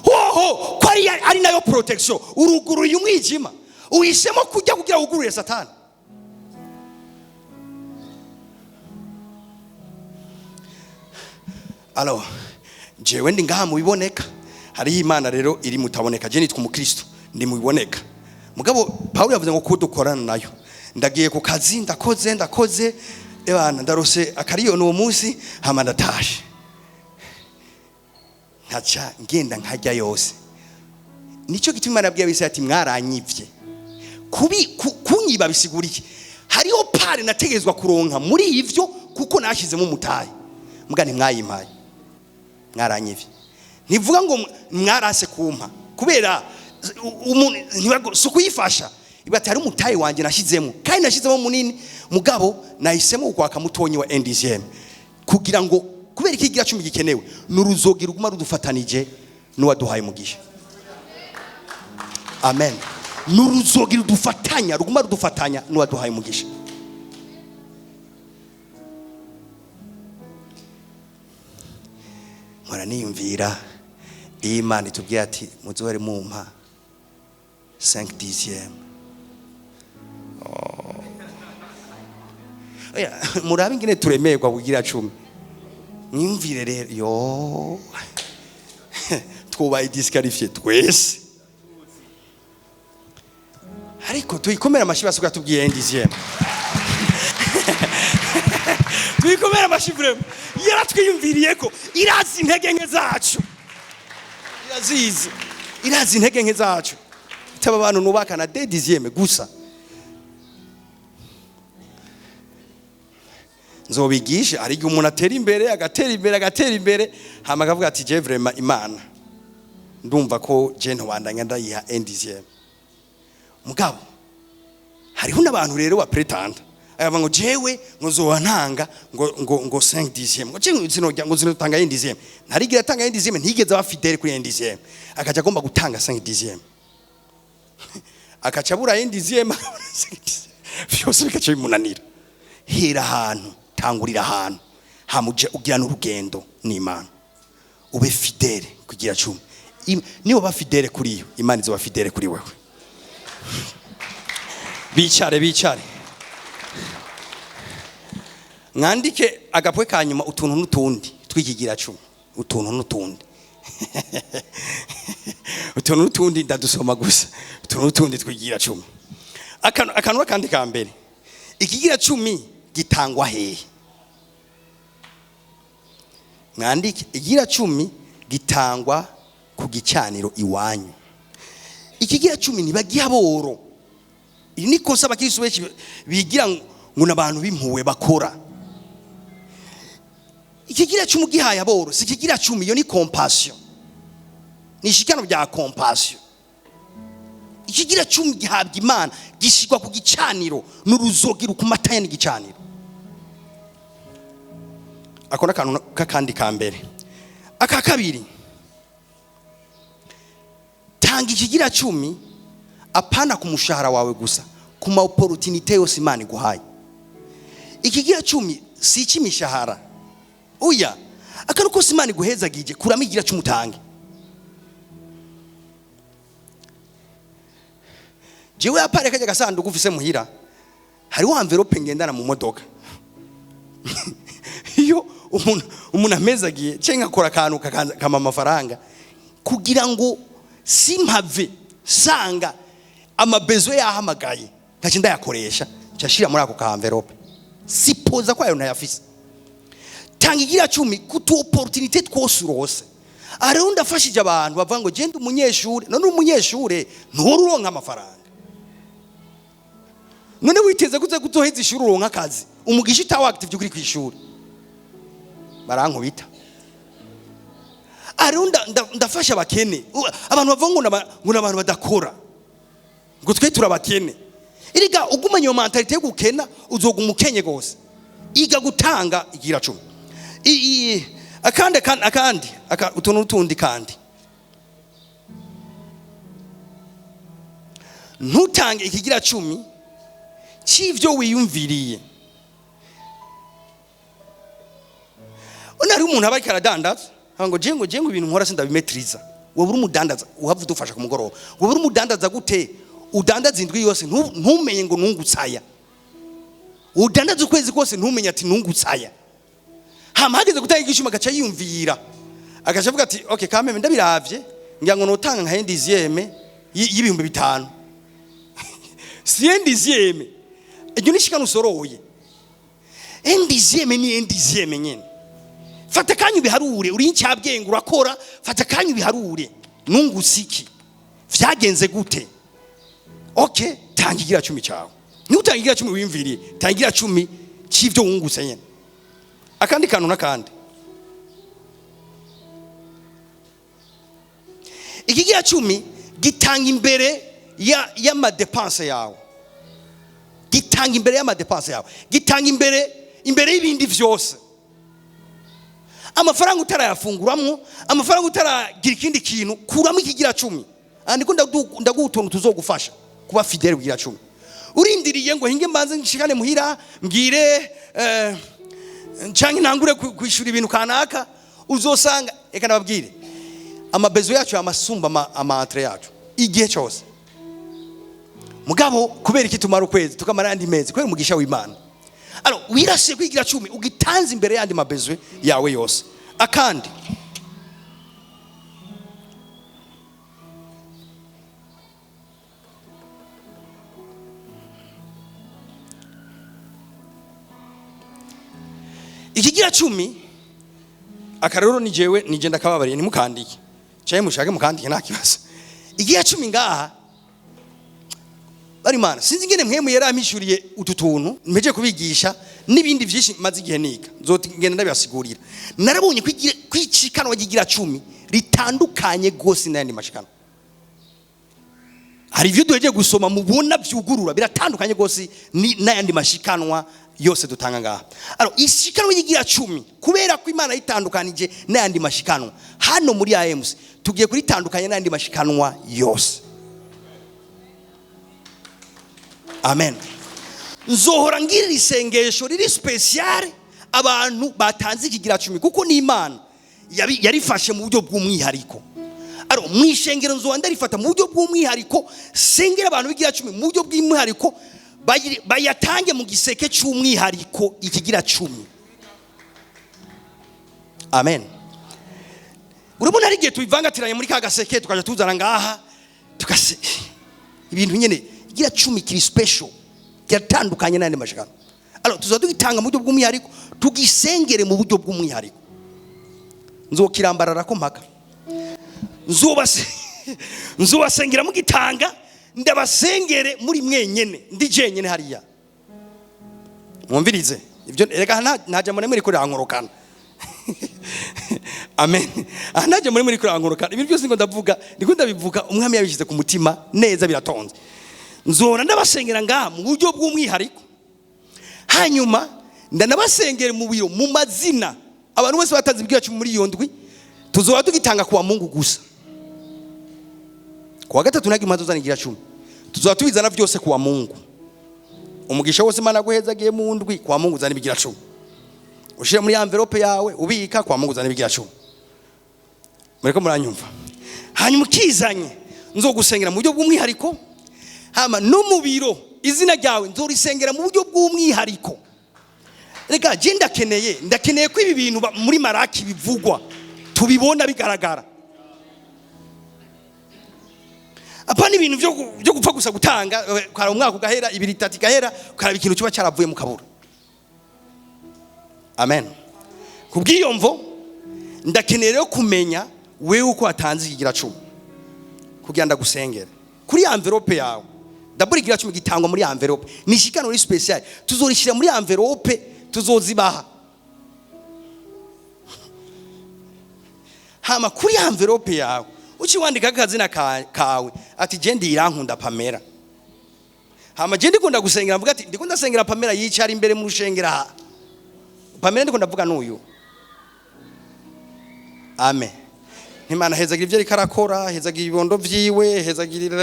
hoho ko ari nayo protection, uruguruye umwijima, uhisemo kujya kugira wugurure Satani. Alors jewe ndi ngaha mu biboneka, hariho Imana rero iri mutaboneka. Je nitwa umukristo, ndi mu biboneka. Mugabo Pawulo yavuze ngo ko dukorana nayo. Ndagiye ku kazi, ndakoze, ndakoze, ebana ndarose akariyoni uwo munsi, hama ndatashe, nkaca ngenda nkajya yose. Nicyo gituma Imana yabwiye Abisirayeli ati mwaranyivye. Kunyiba bisigura iki? Hariho part nategezwa kuronka muri ivyo kuko nashyizemo umutahe, mbwa ntimwayimpaye, mwaranyivye. Ntivuga ngo mwarase kumpa kubera umuntu si ukuyifasha. Iba ati hari umutahe wanjye nashyizemo kandi nashyizemo munini, mugabo nahisemo kwaka mutonyi wa un dixième kugira ngo kubera iki igira cumi gikenewe ni uruzogi ruguma rudufatanije n'uwaduhaye umugisha. Amen. Ni uruzogi rudufatanya, ruguma rudufatanya n'uwaduhaye umugisha. Mpora niyumvira iyo Imana itubwiye ati muzohore mumpa 5 dixième. Oh. Oya, murabe ingene turemerwa kugira cumi. Mwiyumvire rero yo twubaye disqualifié twese, ariko tuyikomere amashyi. Basuka tubwiye un dixième, tuyikomere amashyi vraiment. Yaratwiyumviriye ko irazi intege nke zacu, irazizi, irazi intege nke zacu. Itaba abantu nubakana deux dixièmes gusa. Nzobigisha. Hari igihe umuntu atera imbere, agatera imbere, agatera imbere, hama akavuga ati je vraiment Imana ndumva ko je ntobandanya ndayiha un dixième. Mugabo hariho n'abantu rero bapretanda, akavuga ngo jewe ngo nzoba ntanga ngo 5 dixième, ngo jewe sinojya ngo sinotanga un dixième. Ntarigera atanga un dixième, ntigeze aba fidèle kuri un dixième, akaja agomba gutanga 5 dixième, akaca abura un dixième, akabura 5 dixième, vyose bikaca bimunanira. Hera ahantu, tangurira ahantu, hamuje ugira n'urugendo n'Imana, ube fidèle kugira cumi. Niba uba fidèle kuri yo, Imana izoba fidèle kuri wewe. Bicare, bicare, mwandike agapwe ka nyuma, utuntu n'utundi twikigira cumi. Utuntu n'utundi, utuntu n'utundi, ndadusoma gusa. Utuntu n'utundi twigira cumi. Akantu n'akandi ka mbere: ikigira cumi gitangwa hehe? Mwandike: ikigira cumi gitangwa ku gicaniro iwanyu. Ikigira cumi ntibagiha aboro. Iri ni kosa abakristo benshi bigira ngo n'abantu b'impuhwe bakora. Ikigira cumi ugihaye aboro si ikigira cumi, iyo ni compassion, ni ishikano rya compassion. Ikigira cumi gihabwa Imana, gishyirwa ku gicaniro, n'uruzogi rukumatanya n'igicaniro. Ako n'akantu k'akandi ka mbere. Aka kabiri: tanga ikigira cumi apana ku mushahara wawe gusa, ku ma opportunités yose Imana iguhaye. Ikigira cumi si icy'imishahara. Oya, akantu kose Imana iguhezagije, kuramo igira cumi utange. Jewe apare kajya gasanduku ufise muhira, hariho enveloppe ngendana mu modoka. Iyo umuntu amezagiye canke nkakora akantu kama amafaranga kugira ngo simpave sanga amabezo yahamagaye, nkaca ndayakoresha, nca nshira muri ako ka enveloppe. Sipoza ko ayo ntayafise. Tanga igira cumi kutu opportunité twose urose. Aha rero ndafashije abantu bavuga ngo genda umunyeshure. None umunyeshure ntuhora uronka amafaranga? None witeze kuza kuzoheza ishuri uronka akazi, umugisha utawa active kuri kwishuri? Barankubita. Aha rero ndafasha abakene. Abantu bavuga ngo ngo n'abantu badakora, ngo twe turabakene. Erega ugumanye iyo mentalité yo gukena, uzoguma ukenye gose. Iga gutanga igira cumi. Akandi utuntu n'utundi. Kandi ntutange ikigira cumi c'ivyo wiyumviriye. Ona hari umuntu aba ariko aradandaza, avuga ngo je ngo ibintu nkora sindabimetriza. Wowe uri umudandaza, uhava udufasha ku mugoroba. Wowe uri umudandaza gute? Udandaza indwi yose ntumenye ngo nungutsaya. Udandaza ukwezi kose, ntumenye ati nungutsaya. Hama hageze gutanga igishuma, agaca yiyumvira, agaca avuga ati: "Okay, kameme ndabiravye, ngira ngo notanga nka un dixième y'5,000." Si un dixième, iryo ni shikano usoroye. Un dixième ni un dixième nyene. Fata akanya ubiharure. Uri incabwenge, urakora. Fata akanya ubiharure: nungutse iki? Vyagenze gute? Okay, tanga igira cumi cawe. Niba utanga igira cumi wiyumviriye, tanga igira cumi c'ivyo wungutse nyene. Akandi kantu n'akandi, ikigira cumi gitanga imbere ya y'ama dépenses yawe. Gitanga imbere y'ama dépenses yawe, gitanga imbere y'ibindi vyose. Amafaranga utarayafunguramwo, amafaranga utaragira ikindi kintu, kuramo ikigira cumi. Aha ndiko ndaguha utuntu tuzogufasha kuba fidèle kugira cumi. Urindiriye ngo hinge mbanze nshikane muhira, mbwire canke ntangure kwishura ibintu kanaka, uzosanga, reka ndababwire, amabezo yacu amasumba ama entrées yacu igihe cyose. Mugabo kubera iki tumara ukwezi, tukamara andi mezi? Kubera umugisha w'Imana. Alors wirasiye kwigira cumi, ugitanze imbere y'andi mabezwe yawe yose. Akandi, ikigira cumi, akarero ni jewe nije ndakababariye, ntimukandike cyangwa mushake mukandike, nta kibazo. Ikigira cumi ngaha bari Mana, sinzi ingene mwemu yarampishuriye utu tuntu mpeje kubigisha n'ibindi byinshi maze igihe niga, nzogenda ndabibasigurira. Narabonye kwicikanwa ry'igira cumi ritandukanye gose n'ayandi mashikano. Hari ibyo duhejeje gusoma mubona byugurura, biratandukanye rwose n'ayandi mashikanwa yose dutanga ngaha. Alors ishikanwa y'igira cumi, kubera ko Imana yitandukanije n'ayandi mashikanwa, hano muri AMC tugiye kuritandukanya n'ayandi mashikanwa yose. Amen. Nzohora ngirira isengesho riri spécial abantu batanze ikigira cumi, kuko ni Imana yarifashe mu buryo bw'umwihariko. Alors mu ishengero nzoba ndarifata mu buryo bw'umwihariko, sengera abantu b'igira cumi mu buryo bw'umwihariko, bayatange mu giseke cy'umwihariko ikigira cumi. Amen. Urabona hari igihe tubivangatiranye muri ka gaseke, tukaja tuzana ngaha tukase ibintu nyene. Igira cumi kiri special, kiratandukanye n'ayandi mashikano. Alors tuzoba tugitanga mu buryo bw'umwihariko, tugisengere mu buryo bw'umwihariko. Nzokirambarara ko mpaka nzobasengera mugitanga, ndabasengere muri mwenyene, ndi jenyene hariya. Mwumvirize ibyo. Reka nta jambo namwe riko rirankorokana. Amen. Aha nta jambo rimwe riko rirankorokana. Ibintu byose ngo ndavuga, ndiko ndabivuga Umwami yabishyize ku mutima neza, biratonze. Nzora ndabasengera ngaha mu buryo bw'umwihariko, hanyuma ndanabasengera mu biro mu mazina. Abantu bose batanze ibwira muri iyo ndwi, tuzoba tugitanga kuwa Mungu gusa. Kuwa gatatu ntabwo imanza uzana igira cumi, tuzoba tubizana byose kuwa Mungu. Umugisha wose Imana aguhezagiye mu ndwi, kuwa Mungu uzana ibigira cumi. Ushire muri envelope yawe ubika kwa Mungu uzane ibigira cumi. Mureko muranyumva. Hanyuma ukizanye nzogusengera mu buryo bw'umwihariko, hama no mu biro izina ryawe nzorisengera mu buryo bw'umwihariko. Reka je ndakeneye ko ibi bintu muri Maraki bivugwa tubibona bigaragara. Apana ibintu byo gupfa gusa gutanga, ukara umwaka ugahera, ibiri itatu igahera, ukaraba ikintu kiba cyaravuye mu kabura. Amen. Kubw'iyo mvo ndakeneye rero kumenya wewe uko watanze ikigira cumi kugira ndagusengere kuri envelope yawe. Daburi ikigira cumi gitangwa muri envelope, ni shikano ri special, tuzorishira muri envelope, tuzozibaha. Hama kuri envelope yawe uci wandika akazina kawe ati je ndi Irankunda Pamela. Hama je ndikunda gusengera mvuga ati ndikunda sengera Pamela yicara imbere mu rushengera. Pamela ndikunda vuga n'uyu. Amen. Imana hezagira ivyo ariko arakora, hezagira ibibondo vyiwe, hezagira.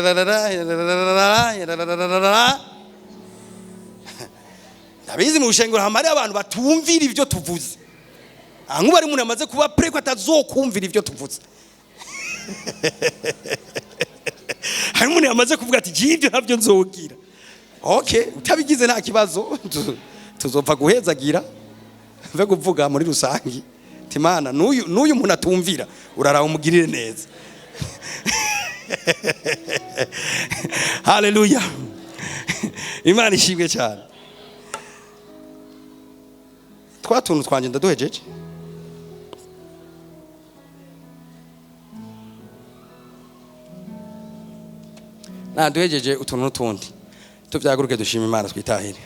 Ndabizi mu rushengero hama hari abantu batumvira ivyo tuvuze. Nkuba ari umuntu amaze kuba preko atazokumvira ivyo tuvuze. Hari umuntu yamaze kuvuga ati jivyo ntabyo nzogira. Okay, utabigize nta kibazo, tuzopfa guhezagira. Mve kuvuga muri rusangi. Timana n'uyu muntu atumvira uraraho umugirire neza. Haleluya. Imana ishimwe cyane. Twa tuntu twanje ndaduhejeje. Naduhejeje utuntu n'utundi. Tuvyaguruke dushima Imana twitahire.